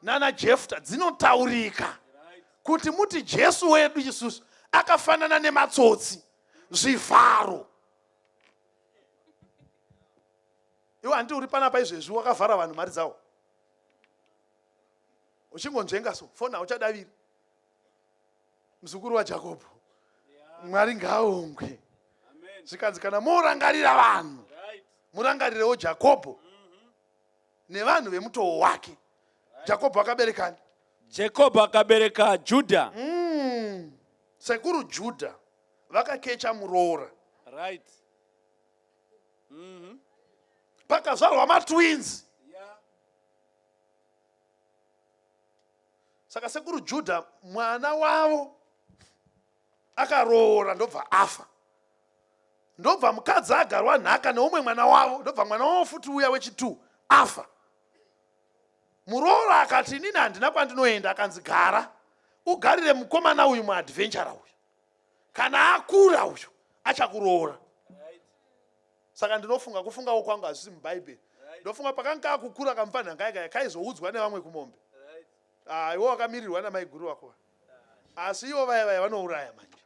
nana Jefta dzinotaurika kuti muti Jesu wedu isusu akafanana nematsotsi zvivharo. Iwe hanti uri panapa izvezvi wakavhara vanhu mari dzawo uchingonzvenga so foni hauchadaviri muzukuru wajakobho mwari ngaaongwe zvikanzi kana morangarira vanhu murangarirewo jakobho mhm. nevanhu vemutowo wake jakobho akaberekani jakobho akabereka judha mm. sekuru judha vakakecha muroora right. mm -hmm. pakazvarwa matwins yeah. Saka sekuru Juda mwana wavo akaroora ndobva afa ndobva mukadzi agarwa nhaka neumwe mwana wavo ndobva mwana wavo futi uya wechitu afa muroora akati inini handina kwandinoenda akanzi gara ugarire mukomana uyu muadventure uyu kana akura uyu achakuroora saka ndinofunga kufungawo kwangu hazvisi mubhaibheri ndofunga pakanga kakukura kamufanha kaya kaya kaizoudzwa nevamwe kumombe ah, iwo wakamirirwa namaiguru wako asi ivo vaya vaya vanouraya manje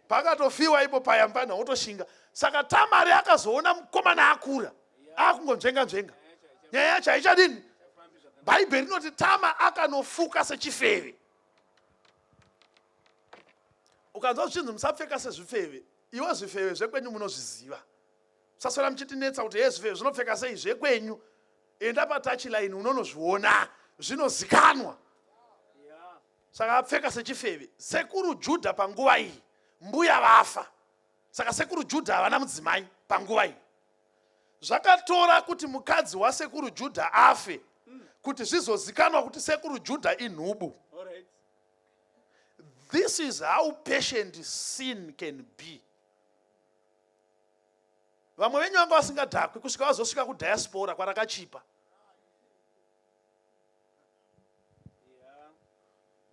pakatofiwa ipo paya mfanha wotoshinga saka tamari akazoona mukomana akura akungonzvenga nzvenga nyaya yacho haichadini bhaibheri rinoti tama akanofuka sechifeve ukanzwa zvichinzi musapfeka sezvifeve Iwe zvifeve zvekwenyu munozviziva. Musaswera muchitinetsa kuti hee zvifeve zvinopfeka sei zvekwenyu. Enda patouch line unonozviona zvinozikanwa. Saka apfeka sechifeve. Sekuru Juda panguva iyi mbuya vafa. Saka sekuru Juda havana mudzimai panguva iyi. Zvakatora kuti mukadzi wasekuru Juda afe kuti zvizozikanwa kuti sekuru Juda inhubu. This is how patient sin can be. Vamwe venyu vanga vasingadhakwi kusvika vazosvika kudiaspora kwarakachipa.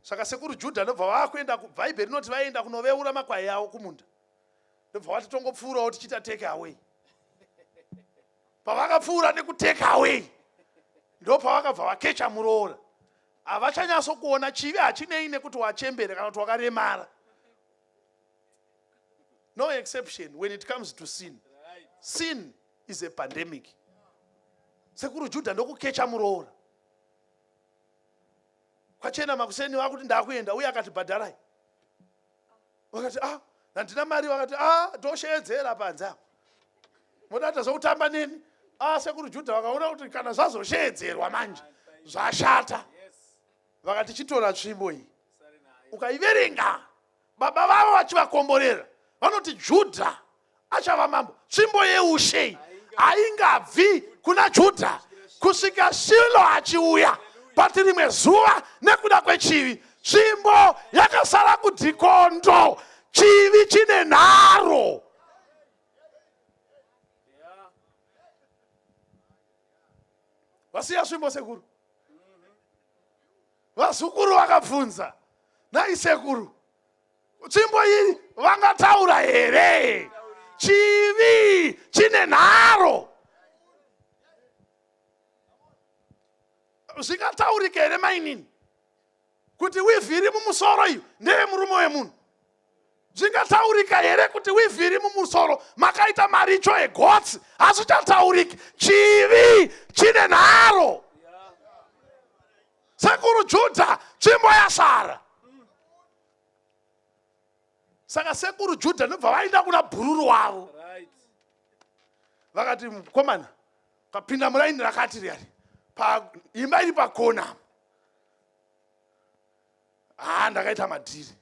Saka sekuru Juda ndobva vakuenda bhaibheri rinoti vaienda kunoveura makwai avo kumunda. Ndobva vati tongopfuurawo tichiita take away. Pavakapfuura nekutake away ndopavakabva vakecha muroora. Havachanyaso kuona chivi hachinei nekuti wachembere kana kuti wakaremara. No exception when it comes to sin. Sin is a pandemic. Sekuru Judah ndokukecha muroora. Kwachena makuseni vakuti ndakuenda uye akati bhadharai. Vakati ah handina mari vakati ah tosheedzera panze apo. Modata zvokutamba neni. Ah sekuru Judah vakaona kuti kana zvazosheedzerwa manje zvashata. Vakati chitora tsvimbo iyi. Ukaiverenga baba vavo vachivakomborera vanoti Judha achava mambo. Tsvimbo yeushe haingabvi kuna Judha kusvika Shilo achiuya. But rimwe zuva nekuda kwechivi tsvimbo yakasara kudhikondo. Chivi chine nharo. Vasiya tsvimbo sekuru. Vazukuru vakabvunza, nhai sekuru, tsvimbo iyi vangataura here? Chivi chine nharo. Zvingataurika here mainini kuti wivhi iri mumusoro iyo ndeyemurume wemunhu? Zvingataurika here kuti wivhi iri mumusoro makaita maricho egotsi? Hazvichatauriki. Chivi chine nharo. Sekuru Judha, tsvimbo yasara. Saka sekuru Judha ndobva vaenda kuna bhururu wavo. Vakati mukomana, ukapinda muraini rakati riyari, pa imba iri pakona. Ah, ndakaita madhiri.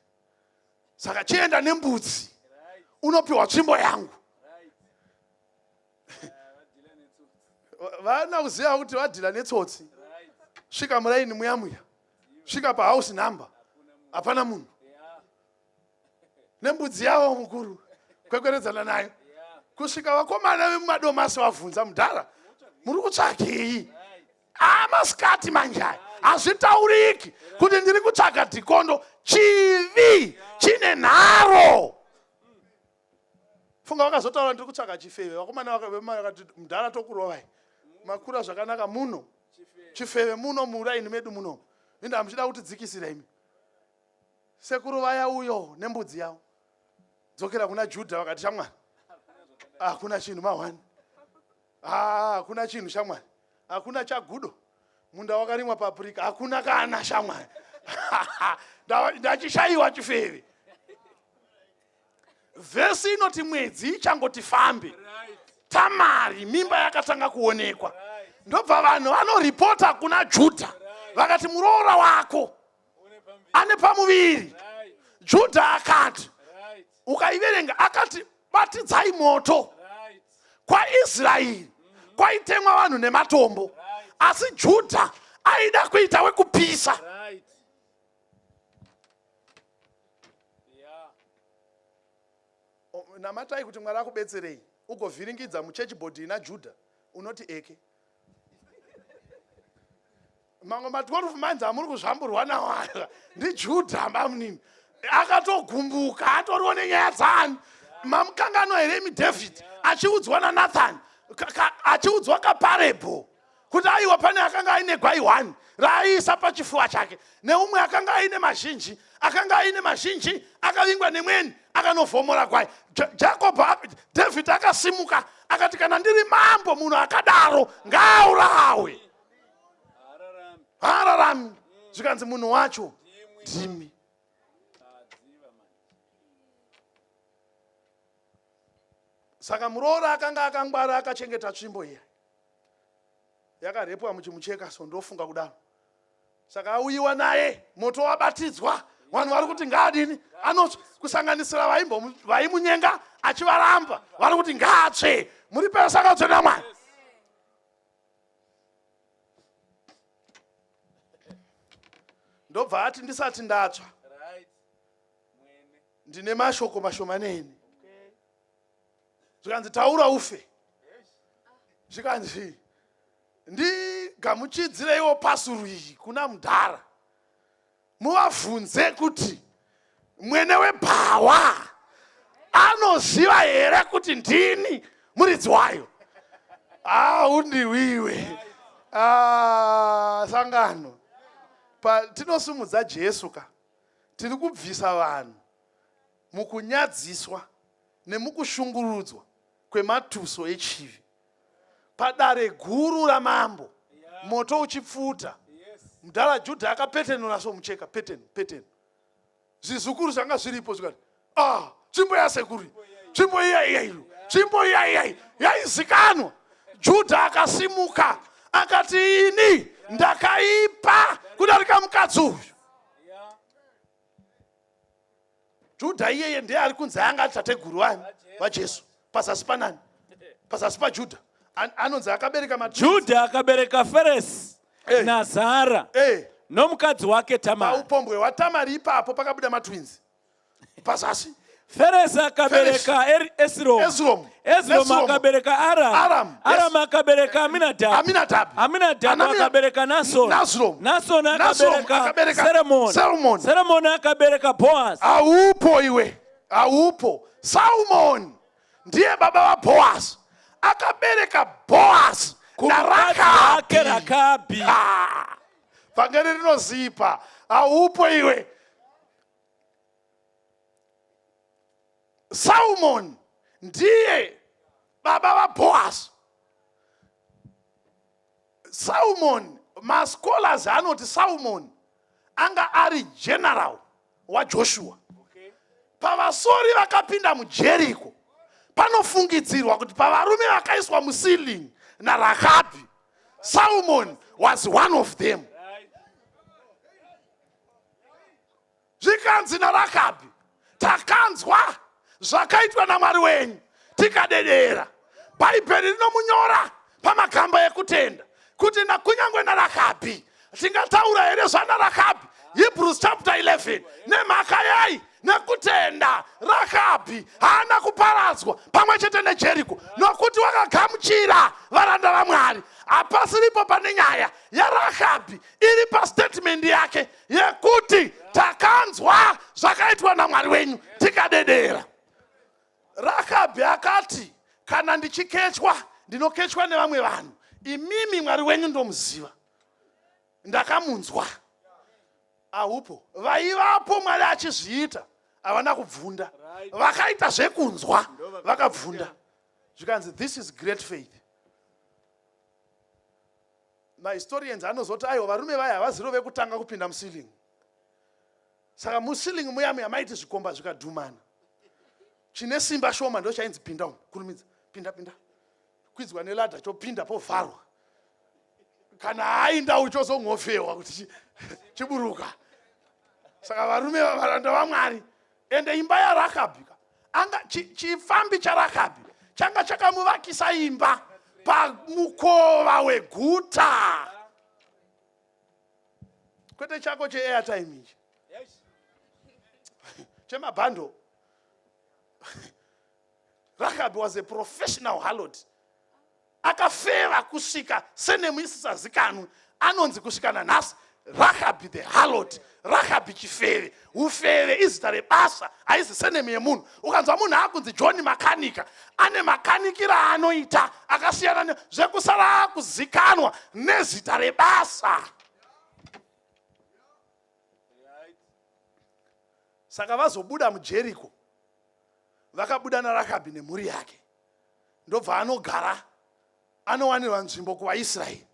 Saka chienda nembudzi unopiwa tsvimbo yangu. Vana kuziva kuti vadhila netsotsi. Svika muraini muya muya. Svika pahouse number. Hapana munhu. Nembudzi yavo mukuru. Kwekweredzana nayo. Kusvika vakomana vemumadomasi vabvunza mudhara, muri kutsvakei? Ah, masikati manje aya hazvitauriki kuti ndiri kutsvaga dhikondo. Chivi chine nharo. Funga vakazotaura ndiri kutsvaga chifeve. Vakomana vakati mudhara tokurovai. Makura zvakanaka muno. Chifeve muno muraini medu muno. Inda hamuchida kutidzikisira imi. Sekuru vaya uyo nembudzi yavo. Dzokera kuna Judha vakati shamwari. Hakuna chinhu mahwani. Ah, hakuna chinhu shamwari. Hakuna chagudo. Munda wakarimwa paprika. Hakuna kana shamwari. Ndachishayiwa chifeve. Vhesi inoti mwedzi ichangoti fambe. Tamari mimba yakatanga kuonekwa. Ndobva vanhu vanoripota kuna Judha. Vakati muroora wako ane pamuviri. Judha akati ukaiverenga akati batidzai moto. KwaIsraeri kwaitemwa vanhu nematombo, asi Judha aida kuita wekupisa. Namatai kuti Mwari akubetserei ugovhiringidza muchechi bhodhi ina Judha unoti eke. Mamwe ma12 months amuri kuzvamburwa nawo aya ndiJudha bamunini. Akatogumbuka atoriwo nenyaya dzaani. Mamukanganwa here imi David achiudzwa naNathan achiudzwa kaparable kuti aiwa pane akanga aine gwai 1 raaiisa pachifuva chake neumwe akanga aine mazhinji akanga aine mazhinji akavingwa nemweni akanovhomora gwai. Jacob David akasimuka akati kana ndiri mambo munhu akadaro ngaaurawe. Haararami. Zvikanzi munhu wacho ndimi. Saka muroora akanga akangwara akachengeta tsvimbo iya. Yakarepwa muchimucheka so ndofunga kudaro. Saka auyiwa naye moto wabatidzwa. Vanhu vari kuti ngaadini? Anotsva kusanganisira vaimunyenga achivaramba. Vari kuti ngaatsve. Muri pese akatsve naMwari. Ndobva ati ndisati ndatsva. Ndine mashoko mashomanene. Zvikanzi taura ufe. Zvikanzi ndigamuchidzireiwo pasuru iyi kuna mudhara. Muvavhunze kuti mwene webhawa anoziva here kuti ndini muridzi wayo. Haundiwiwe. Ah, sangano. Pa tinosimudza Jesu ka. Tiri kubvisa vanhu mukunyadziswa nemukushungurudzwa kwematuso echivi. Padare guru ramambo moto uchipfuta. Mdhara Judha akapetenura so mucheka petenu petenu. Zvizukuru zvanga zviripo zvikati ah, tsvimbo yasekuru tsvimbo iya iya iyo tsvimbo iya iya yaizikanwa. Judha akasimuka akati ini ndakaipa kudarika mukadzi uyu. Judha iyeye ndiye ari kunzi anga ari tateguru vani vaJesu pazasi panani pazasi paJudha anonzi akabereka Judha akabereka Feresi hey. Eh. naZara hey. Eh. nomukadzi wake Tamari. Paupombwe hwaTamari ipapo pakabuda matwins pazasi. Feresi akabereka Esromu. Esromu. Esromu akabereka Aramu. Aram. Yes. Aramu akabereka Aminadhabu. Aminadhabu. Aminadhabu akabereka Nasoni. Nasoni. Nasoni akabereka Seremoni. Seremoni. Seremoni akabereka Boaz. Haupo iwe. Haupo. Salmon ndiye baba vaBoaz. Akabereka Boaz naRakabi. Rakabi. Ah. Vhangeri rinozipa. Haupo iwe. Salmon ndiye baba vaBoaz. Salmon, mascholars anoti Salmon anga ari general waJoshua. Okay. Pavasori vakapinda muJeriko panofungidzirwa kuti pavarume vakaiswa muceiling naRahabhi, Salmon was one of them. Zvikanzi naRakabhi, takanzwa zvakaitwa naMwari wenyu tikadedera. Bhaibheri rinomunyora pamagamba ekutenda kuti kunyange naRakabhi tingataura here zvanaRakabhi? Hebrews chapter 11. Nemhaka yei? Nekutenda Rakabhi haana kuparadzwa pamwe chete neJeriko nokuti wakagamuchira varanda vaMwari. Hapasiripo pane nyaya yaRakabhi iri pastatement yake yekuti takanzwa zvakaitwa namwari wenyu tikadedera. Rakabhi akati, kana ndichikechwa ndinokechwa nevamwe vanhu, imimi mwari wenyu ndomuziva, ndakamunzwa. Ahupo vaivapo mwari achizviita havana kubvunda, vakaita zvekunzwa vakabvunda, zvikanzi this is great faith. Mahistorians anozoti aiwa varume vaya havaziro vekutanga kupinda muceiling. Saka muceiling muya muya maiti zvikomba zvikadhumana, chine simba shoma ndo chainzi pinda umu, kurumidza, pinda pinda, kwidzwa neladha chopinda povharwa, kana ainda uchozonhofewa kuti chiburuka. Saka varume varanda vaMwari, ende imba yaRakabhi anga chifambi chaRakabhi changa chakamuvakisa imba pamukova weguta, kwete chako cheairtime ichi chemabhando. Rakabhi was a professional harlot, akafeva kusvika senemu isisazikanwe, anonzi kusvika nanhasi Rahabhi the harlot, Rahabhi chifeve. Ufeve izita rebasa, haizi senemu yemunhu. Ukanzwa munhu akunzi John Makanika, ane makanikira aanoita akasiyana zvekusara akuzikanwa nezita rebasa. Saka vazobuda muJeriko, vakabuda naRakabhi nemhuri yake, ndobva anogara anowanirwa nzvimbo kuvaIsraeri.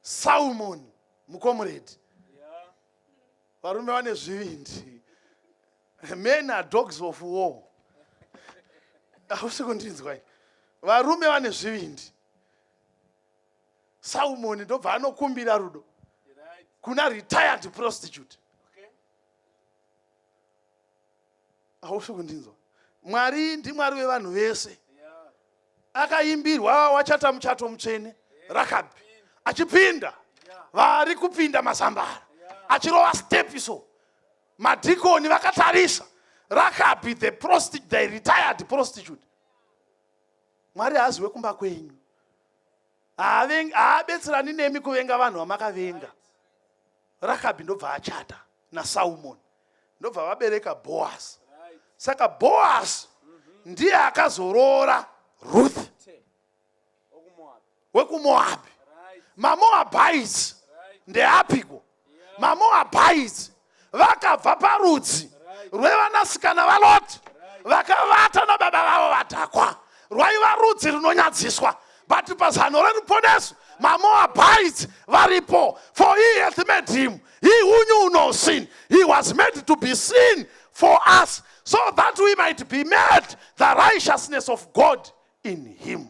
Salmon mukomuredi, varume vane zvivindi, men are dogs of war. Hausi kundinzwa, varume vane zvivindi. Salmon ndobva anokumbira rudo kuna retired prostitute. Hausi kundinzwa. Mwari ndiMwari wevanhu vese. Akaimbirwa wachata muchato mutsvene Rakabhi achipinda, vari kupinda mazambara achirova step so, madhikoni vakatarisa Rakabhi the prostitute, the retired prostitute. Mwari haazi wekumba kwenyu, haabetserani nemi kuvenga vanhu vamakavenga. Rakabhi ndobva achata naSalmon, ndobva vabereka Boaz. Saka Boaz ndiye akazoroora Ruth. wekuMoabhi. MaMoabhites ndeapiko? MaMoabhites vakabva parudzi rwevanasikana vaLoti vakavata nababa vavo vadhakwa. Rwaiva rudzi runonyadziswa. But pazano reruponeso maMoabites varipo. For he hath made him, he who knew no sin, he was made to be sin for us, so that we might be made the righteousness of God in him.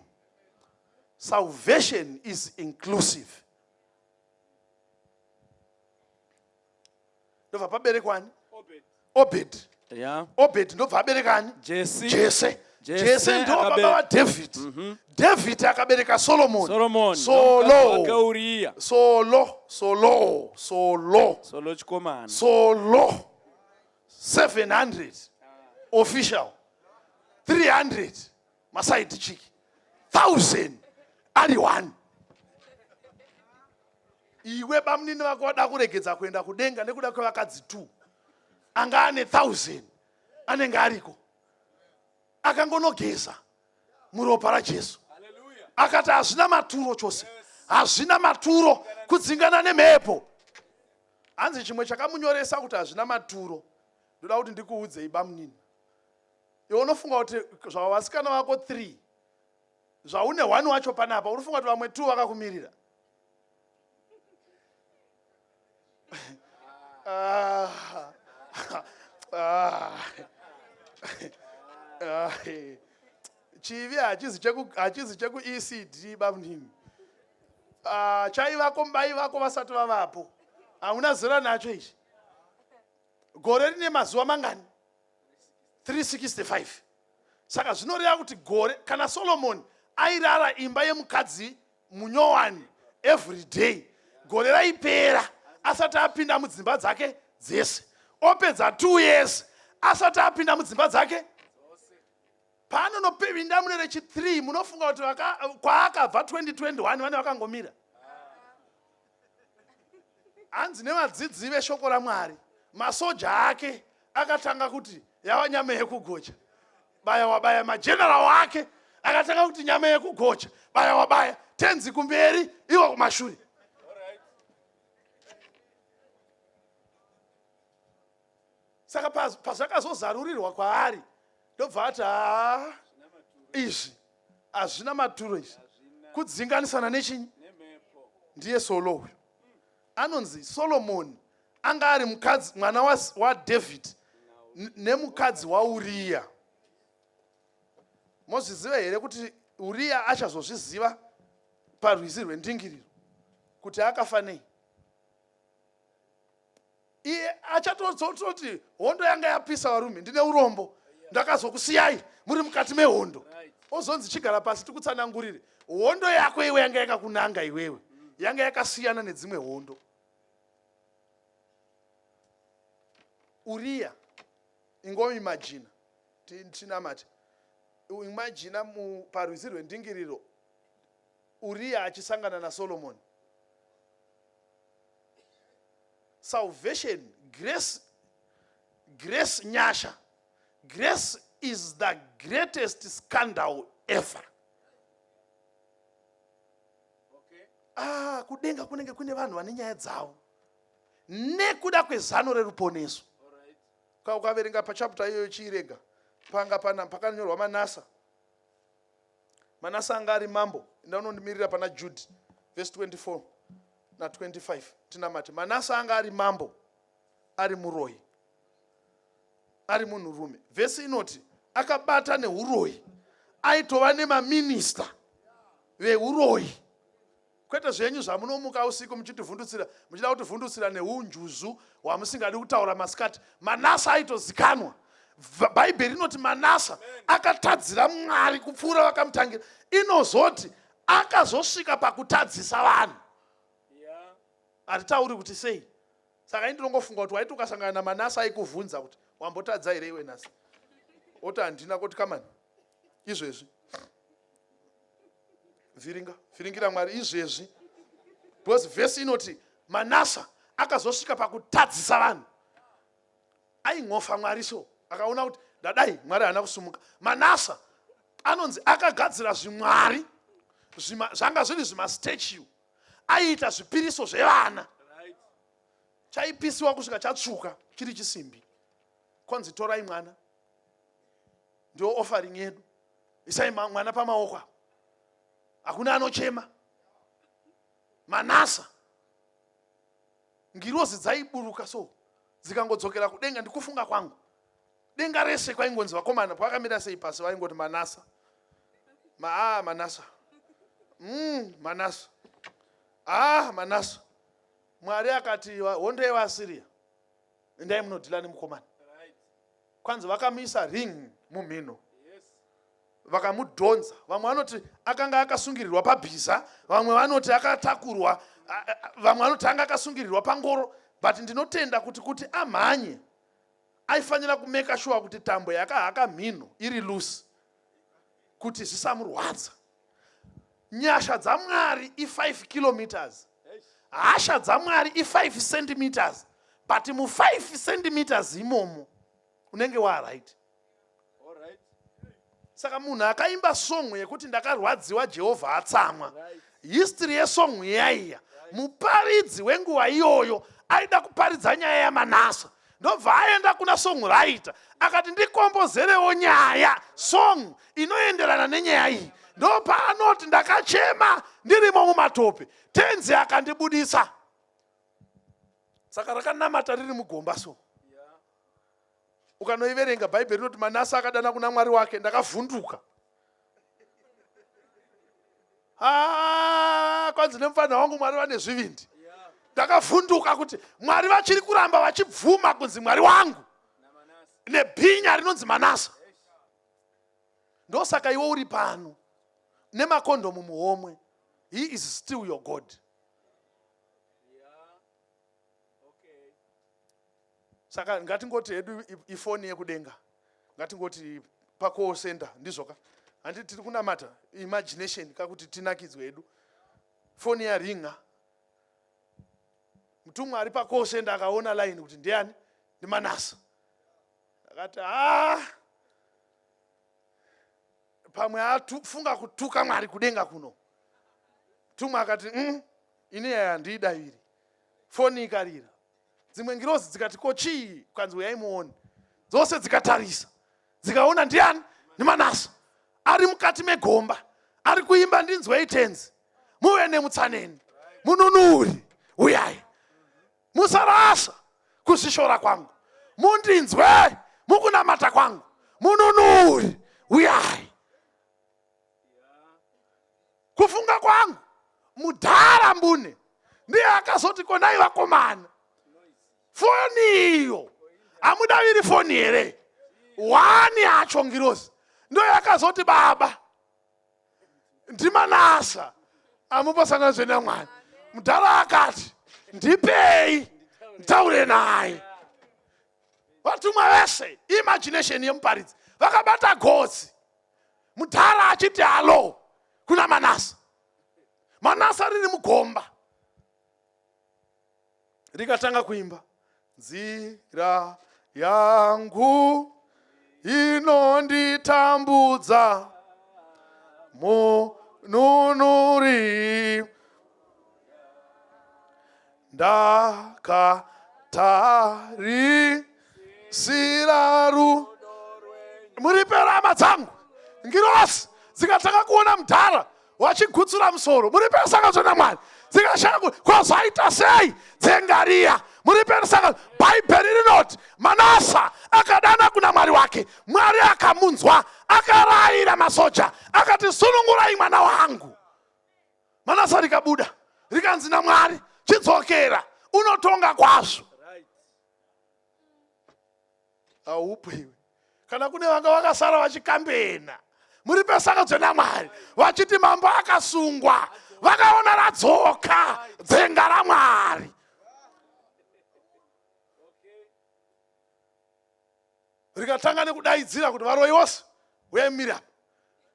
Salvation is inclusive. Ndobva paberekwa ani? Obed. Yeah. Obed ndobva abereka ani? Jesse. Jesse. Jesse Jesse ndo baba vaDavid. David akabereka Solomon. Solomon. Solo. Uriya. Solo, solo, solo. Solo chikomana. Solo. 700 official. 300 maside chick. 1000 ari one. Iwe bamunini vako vada kuregedza kuenda kudenga nekuda kwevakadzi 2. Anga ane 1000 anenge ariko. Akangonogeza muropa raJesu. Akati hazvina maturo chose. Hazvina maturo kudzingana nemhepo. Hanzi chimwe chakamunyoresa kuti hazvina maturo. Ndoda kuti ndikuudzei bamunini. Iwe unofunga kuti zvavasikana vako 3 zvaune 1 wacho panapa unofunga kuti vamwe 2 vakakumirira. Ah. Ah. Ah. Chivi hachizi cheku hachizi cheku ECD bamunini. Ah, chaivako mai vako vasati vavapo. Hauna zera nacho ichi. Gore rine mazuva mangani? 365. Saka zvinoreva kuti gore kana Solomon airara imba yemukadzi munyowani every day, gore raipera asati apinda mudzimba dzake dzese, opedza 2 years asati apinda mudzimba dzake. Paanonopinda mune rechi 3 munofunga kuti kwaakabva 2021 vane vakangomira. Hanzi nevadzidzi veshoko raMwari, masoja ake akatanga kuti yava nyama yekugocha, baya wabaya. Mageneral ake akatanga kuti nyama yekugocha, baya wabaya, tenzi kumberi iwo kumashure. Saka pazvakazozarurirwa kwaari ndobva ati haa, izvi hazvina maturo, izvi kudzinganisana nechinyi. Ndiye Solo uyu anonzi Solomoni, anga ari mukadzi mwana waDavid nemukadzi waUriya. Mozviziva here kuti Uriya achazozviziva parwizi rwendingiriro kuti akafa nei? Iye achatozoti hondo yanga yapisa varume, ndine urombo ndakazokusiyai muri mukati mehondo. Ozonzi chigara pasi tikutsanangurire hondo yako iwe yanga yakakunanga iwewe, yanga yakasiyana nedzimwe hondo. Uriya, ingoimagina, tinamate, imagina parwizi rwendingiriro Uriya achisangana naSolomoni. Salvation, grace, grace, nyasha. Grace is the greatest scandal ever. Okay. Ah, kudenga kunenge kune vanhu vane nyaya dzavo nekuda kwezano reruponeso. Right. Ukaverenga pachapter iyoyo chiirega, panga pana pakanyorwa Manasa. Manase anga ari mambo. Enda unondimirira pana Jude verse 24 na 25 tinamate. Manase anga ari mambo, ari muroyi, ari munhurume. Vhesi inoti akabata neuroyi, aitova nemaminista veuroyi. Kwete zvenyu zvamunomuka usiku muchitivhundutsira, muchida kutivhundutsira neunjuzu hwamusingadi kutaura masikati. Manasa aitozikanwa. Bhaibheri rinoti Manasa akatadzira Mwari kupfuura vakamutangira. Inozoti akazosvika pakutadzisa vanhu. Hatitauri kuti sei. Saka ini ndinongofunga kuti waiti ukasangana naManasa aikuvhunza kuti wambotadza here iwe nhasi? Oti handina, koti kamani izvezvi. Vhiringa, vhiringira Mwari izvezvi. Because vhesi inoti Manasa akazosvika pakutadzisa vanhu. Aingofa Mwari so akaona kuti ndadai Mwari haana kusumuka. Manasa anonzi akagadzira zvimwari Zvanga zviri zvimastatue, aiita zvipiriso zvevana, chaipisiwa kusvika chatsvuka chiri chisimbi. Kwanzi torai mwana, ndio offering yedu, isai mwana pamaoko apo, hakuna anochema. Manasa, ngirozi dzaiburuka so dzikangodzokera kudenga. Ndikufunga kwangu, denga rese kwaingonzi vakomana pavakamira sei pasi, vaingoti Manasa, maa Manasa, Manasa, ah, Manasa. Mwari akati, hondo yevaAsiria, endai munodhila nemukomana. Kwanzi vakamuisa ring mumhino, vakamudhonza. Vamwe vanoti akanga akasungirirwa pabhiza, vamwe vanoti akatakurwa, vamwe vanoti anga akasungirirwa pangoro, but ndinotenda kuti amhanye aifanira kumeka sure kuti tambo yakahaka mhino iri loose kuti zvisamurwadza. Nyasha dzaMwari i5 kilometers, hasha dzaMwari i5 centimeters, but mu5 centimeters imomo unenge waright. Saka munhu akaimba song yekuti ndakarwadziwa Jehovha atsamwa, history yesong yaiya muparidzi wenguva iyoyo aida kuparidza nyaya yaManasa, ndobva aenda kuna songwriter akati, ndikombozerewo nyaya, song inoenderana nenyaya iyi. Ndopaanoti, ndakachema ndirimo mumatope, Tenzi akandibudisa. Saka rakanamata riri mugomba. So ukanoiverenga Bhaibheri rinoti Manasa akadana kuna Mwari wake, ndakavhunduka. Ah, kwanzi nemufanira wangu, Mwari vane zvivindi. Ndakavhunduka kuti Mwari vachiri kuramba vachibvuma kunzi Mwari wangu nebhinya rinonzi Manasa. Ndosaka iwe uri pano nemakondomu muhomwe, he is still your God. Saka ngatingoti hedu ifoni yekudenga, ngatingoti pacall center, ndizvoka handi? Tiri kunamata imagination kakuti tinakidzwe hedu. Foni yaringa, mutumwa ari pacall center akaona line kuti ndiani, ndiManasa. Akati, ha, pamwe afunga kutuka Mwari kudenga kuno. Mutumwa akati, ini yaya handiidaviri. Foni ikarira, dzimwe ngirozi dzikati, ko chii? Kukanzi, uyai muone. Dzose dzikatarisa, dzikaona ndiani? NdiManasa ari mukati megomba, ari kuimba, ndinzwei Tenzi, muve nemutsaneni, mununuri uyai, musarasa kuzvishora kwangu, mundinzwe mukunamata kwangu, mununuri uyai. Kufunga kwangu, mudhara mbune ndiye akazoti, konai vakomana, foni iyo hamudaviri foni here? Wani yacho ngirozi ndo yakazoti, baba, ndiManasa, amupasanganizve naMwari. Mudhara akati, ndipei nditaure naye. Vatumwa vese, imagination yemuparidzi, vakabata gotsi, mudhara achiti hello kuna Manasa. Manasa riri mugomba rikatanga kuimba, nzira yangu inonditambudza, mununuri, ndakatarisira ru muripe rama dzangu. Ngirosi dzikatanga kuona mudhara wachigutsura musoro, muri pesangano naMwari, dzikashaya kuti kwazaita sei dzengariya. Muri pesangano, Bhaibheri rinoti Manasa akadana kuna Mwari wake, Mwari akamunzwa, akarayira masoja akati, sunungurai mwana wangu. Manasa rikabuda, rikanzi naMwari, chidzokera unotonga kwazvo. Haupo iwe. Kana kune vanga vakasara vachikambena muri pesakadzo naMwari vachiti mambo akasungwa, vakaona radzoka dzenga raMwari rikatanga nekudaidzira kuti, varoi vose uyai mumiri apa,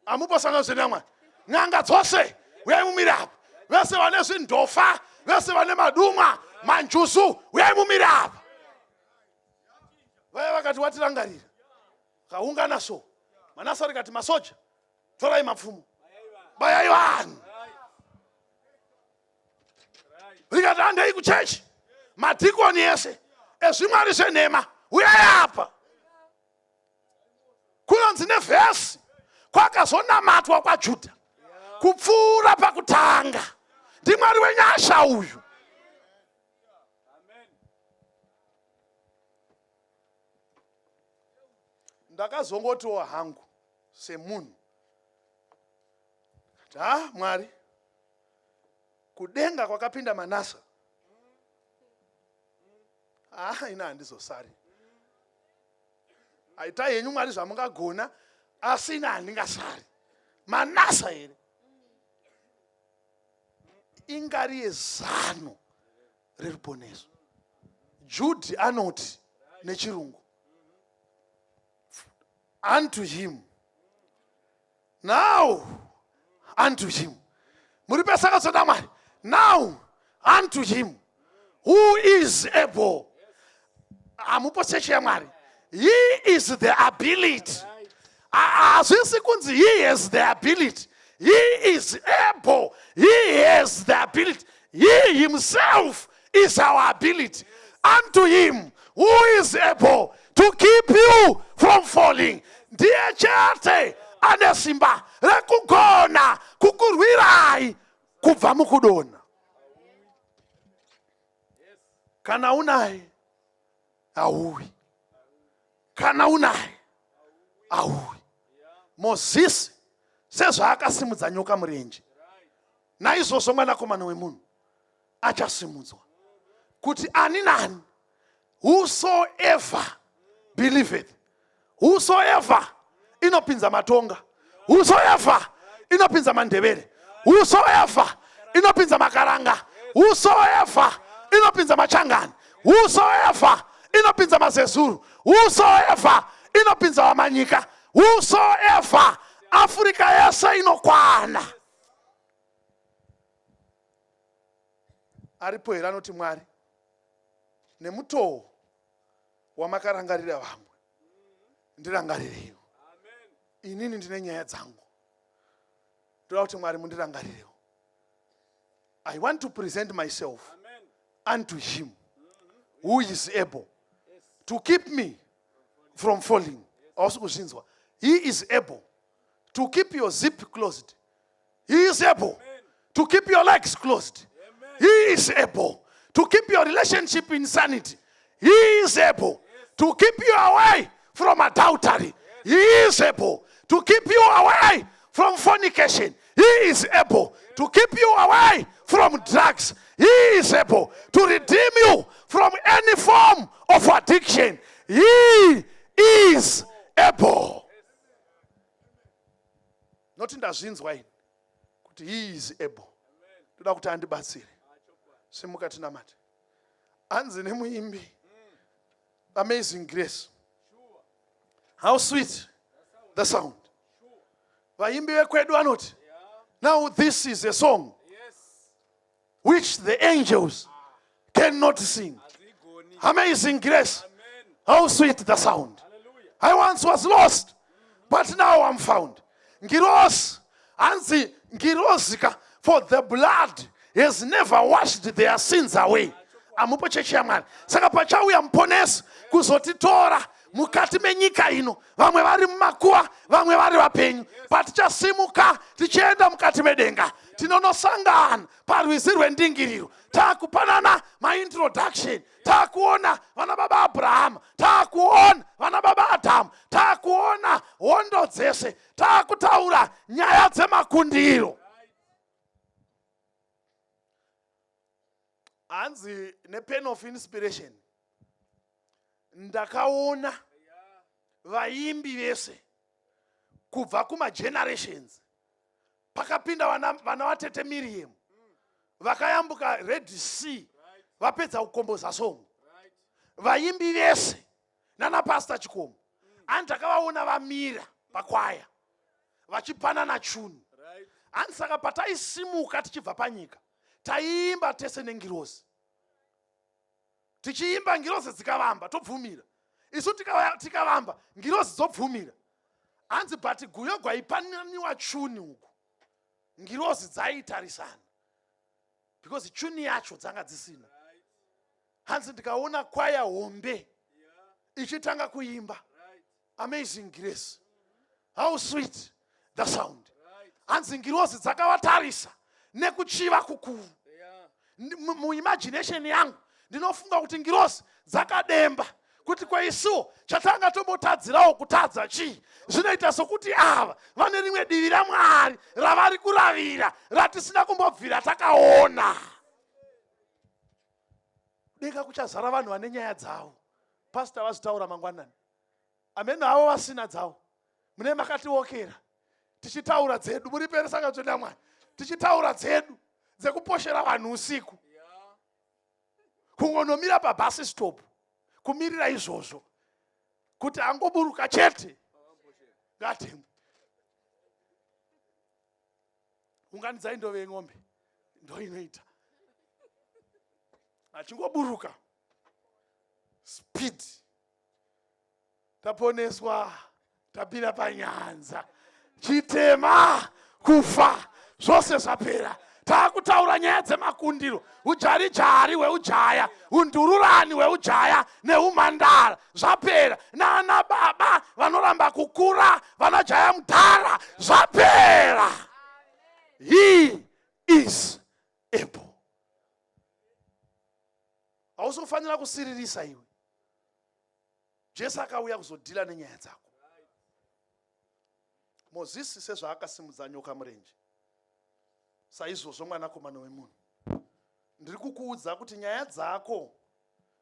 amupo sangano namwari, n'anga dzose uyai mumiri apa, vese vane zvindofa, vese vane madumwa, manjuzu, uyai mumiri apa. Vaya vakati, watirangarira, kaungana. So Manasa rikati, masoja, torai mapfumo, bayai vanhu. Rikati handei kuchechi, madhikoni ese ezvimwari zvenhema uyai apa. Kunonzi nevhesi kwakazonamatwa kwaJudha kupfuura pakutanga. NdiMwari wenyasha uyu. Ndakazongotiwo hangu semunhu ha Mwari, kudenga kwakapinda Manasa, ah ina handizosari. Aitai henyu Mwari zvamungagona, asi ina handingasari. Manasa here ingari yezano reruponeso. Judhi anoti nechirungu, unto him now, unto him, muri pese akatsoda Mwari, now unto him who is able. Hamupo chechi yaMwari. He is the ability. Hazvisi kunzi he has the ability. He is able. He has the ability. He himself is our ability. Unto him who is able to keep you from falling. Ndiye chete ane simba rekugona kukurwirai kubva mukudonha. Kana unaye hauwi, kana unaye hauwi. Mozisi sezvaakasimudza nyoka murenje, naizvozvo mwanakomana wemunhu achasimudzwa, kuti ani nani, whosoever believeth, whosoever inopinza Matonga, whosoever inopinza Mandevere, whosoever inopinza Makaranga, whosoever inopinza Machangani, whosoever inopinza Mazezuru, whosoever inopinza Vamanyika, whosoever, Afrika yese inokwana. Aripo here anoti, Mwari, nemutoo wamakarangarira vamwe, ndirangarireiwo inini, ndine nyaya dzangu, ndoda kuti Mwari mundirangarirewo. I want to present myself unto him who is able to keep me from falling. Hausi kuzvinzwa. He is able to keep your zip closed. He is able to keep your legs closed. He is able to keep your relationship in sanity. He is able to keep you away from adultery. He is able to keep you away from fornication. He is able to keep you away from drugs. He is able to redeem you from any form of addiction. He is able. Noti ndazvinzwa ini kuti he is able, ndoda kuti andibatsire. Simuka tinamate. Hanzi nemuimbi, "Amazing grace, how sweet the sound." Vaimbi vekwedu vanoti, "Now this is a song which the angels cannot sing. Amazing grace, how sweet the sound. I once was lost, but now I'm found." Ngirosi, hanzi ngirosi ka, for the blood has never washed their sins away. Amupo chechi yaMwari. Saka pachauya muponesi kuzotitora mukati menyika ino, vamwe vari mumakuva, vamwe vari vapenyu, patichasimuka tichienda mukati medenga, tinonosangana parwizi rwendingiriro, taakupanana maintroduction, taakuona vana baba Abrahama, taakuona vana baba Adhamu, taakuona hondo dzese, taakutaura nyaya dzemakundiro. Hanzi nepen of inspiration, ndakaona vaimbi vese kubva kumagenerations pakapinda vana vatete Miriam vakayambuka Red Sea, vapedza kukomboza song. Vaimbi vese nana Pastor Chikomo ani, takavaona vamira pakwaya vachipanana chuni. Hanzi saka pataisimuka tichibva panyika, taiimba tese nengirozi, tichiimba, ngirozi dzikavamba tobvumira, isu tikavamba, ngirozi dzobvumira. Hanzi but guyo gwaipananiwa chuni uku, ngirozi dzaitarisana. Because tune yacho dzanga dzisina. Hanzi ndikaona kwaya hombe ichitanga kuimba Amazing Grace, how sweet the sound. Hanzi ngirozi dzakavatarisa nekuchiva kukuru. Muimagination yangu ndinofunga kuti ngirozi dzakademba kuti kwaisuwo chatanga tombotadzirawo kutadza chii. Zvinoita sokuti ava vane rimwe divi raMwari ravari kuravira ratisina kumbobvira takaona. Denga kuchazara vanhu vane nyaya dzavo. Pastor vazvitaura mangwanani, ameno avo vasina dzavo. Mune makatiokera tichitaura dzedu, muri pere saka tsvenda Mwari, tichitaura dzedu dzekuposhera vanhu usiku, kungonomira pabus stop kumirira izvozvo kuti angoburuka chete ngatemwe. Unganidzai ndove yen'ombe, ndoinoita achingoburuka speed. Taponeswa, tapira panyanza, chitema, kufa, zvose zvapera. Taakutaura nyaya dzemakundiro, ujarijari hweujaya, undururani hweujaya neumhandara zvapera, naana baba vanoramba kukura, vanajaya mudhara zvapera. He is able. Hausi kufanira kusiririsa iwe. Jesu akauya kuzodhila nenyaya dzako. Mozisi sezvaakasimudza nyoka murenje, saizvozvo Mwanakomana wemunhu. Ndiri kukuudza kuti nyaya dzako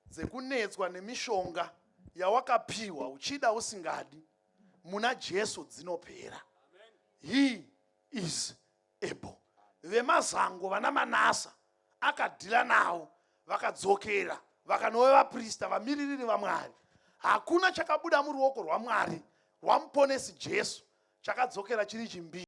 dzekunetswa nemishonga yawakapiwa uchida usingadi, muna Jesu dzinopera. He is able. Vemazango vana Manasa akadhila navo, vakadzokera vakanove vaprista, vamiririri vaMwari. Hakuna chakabuda muruoko rwaMwari rwaMuponesi Jesu chakadzokera chiri chimbi.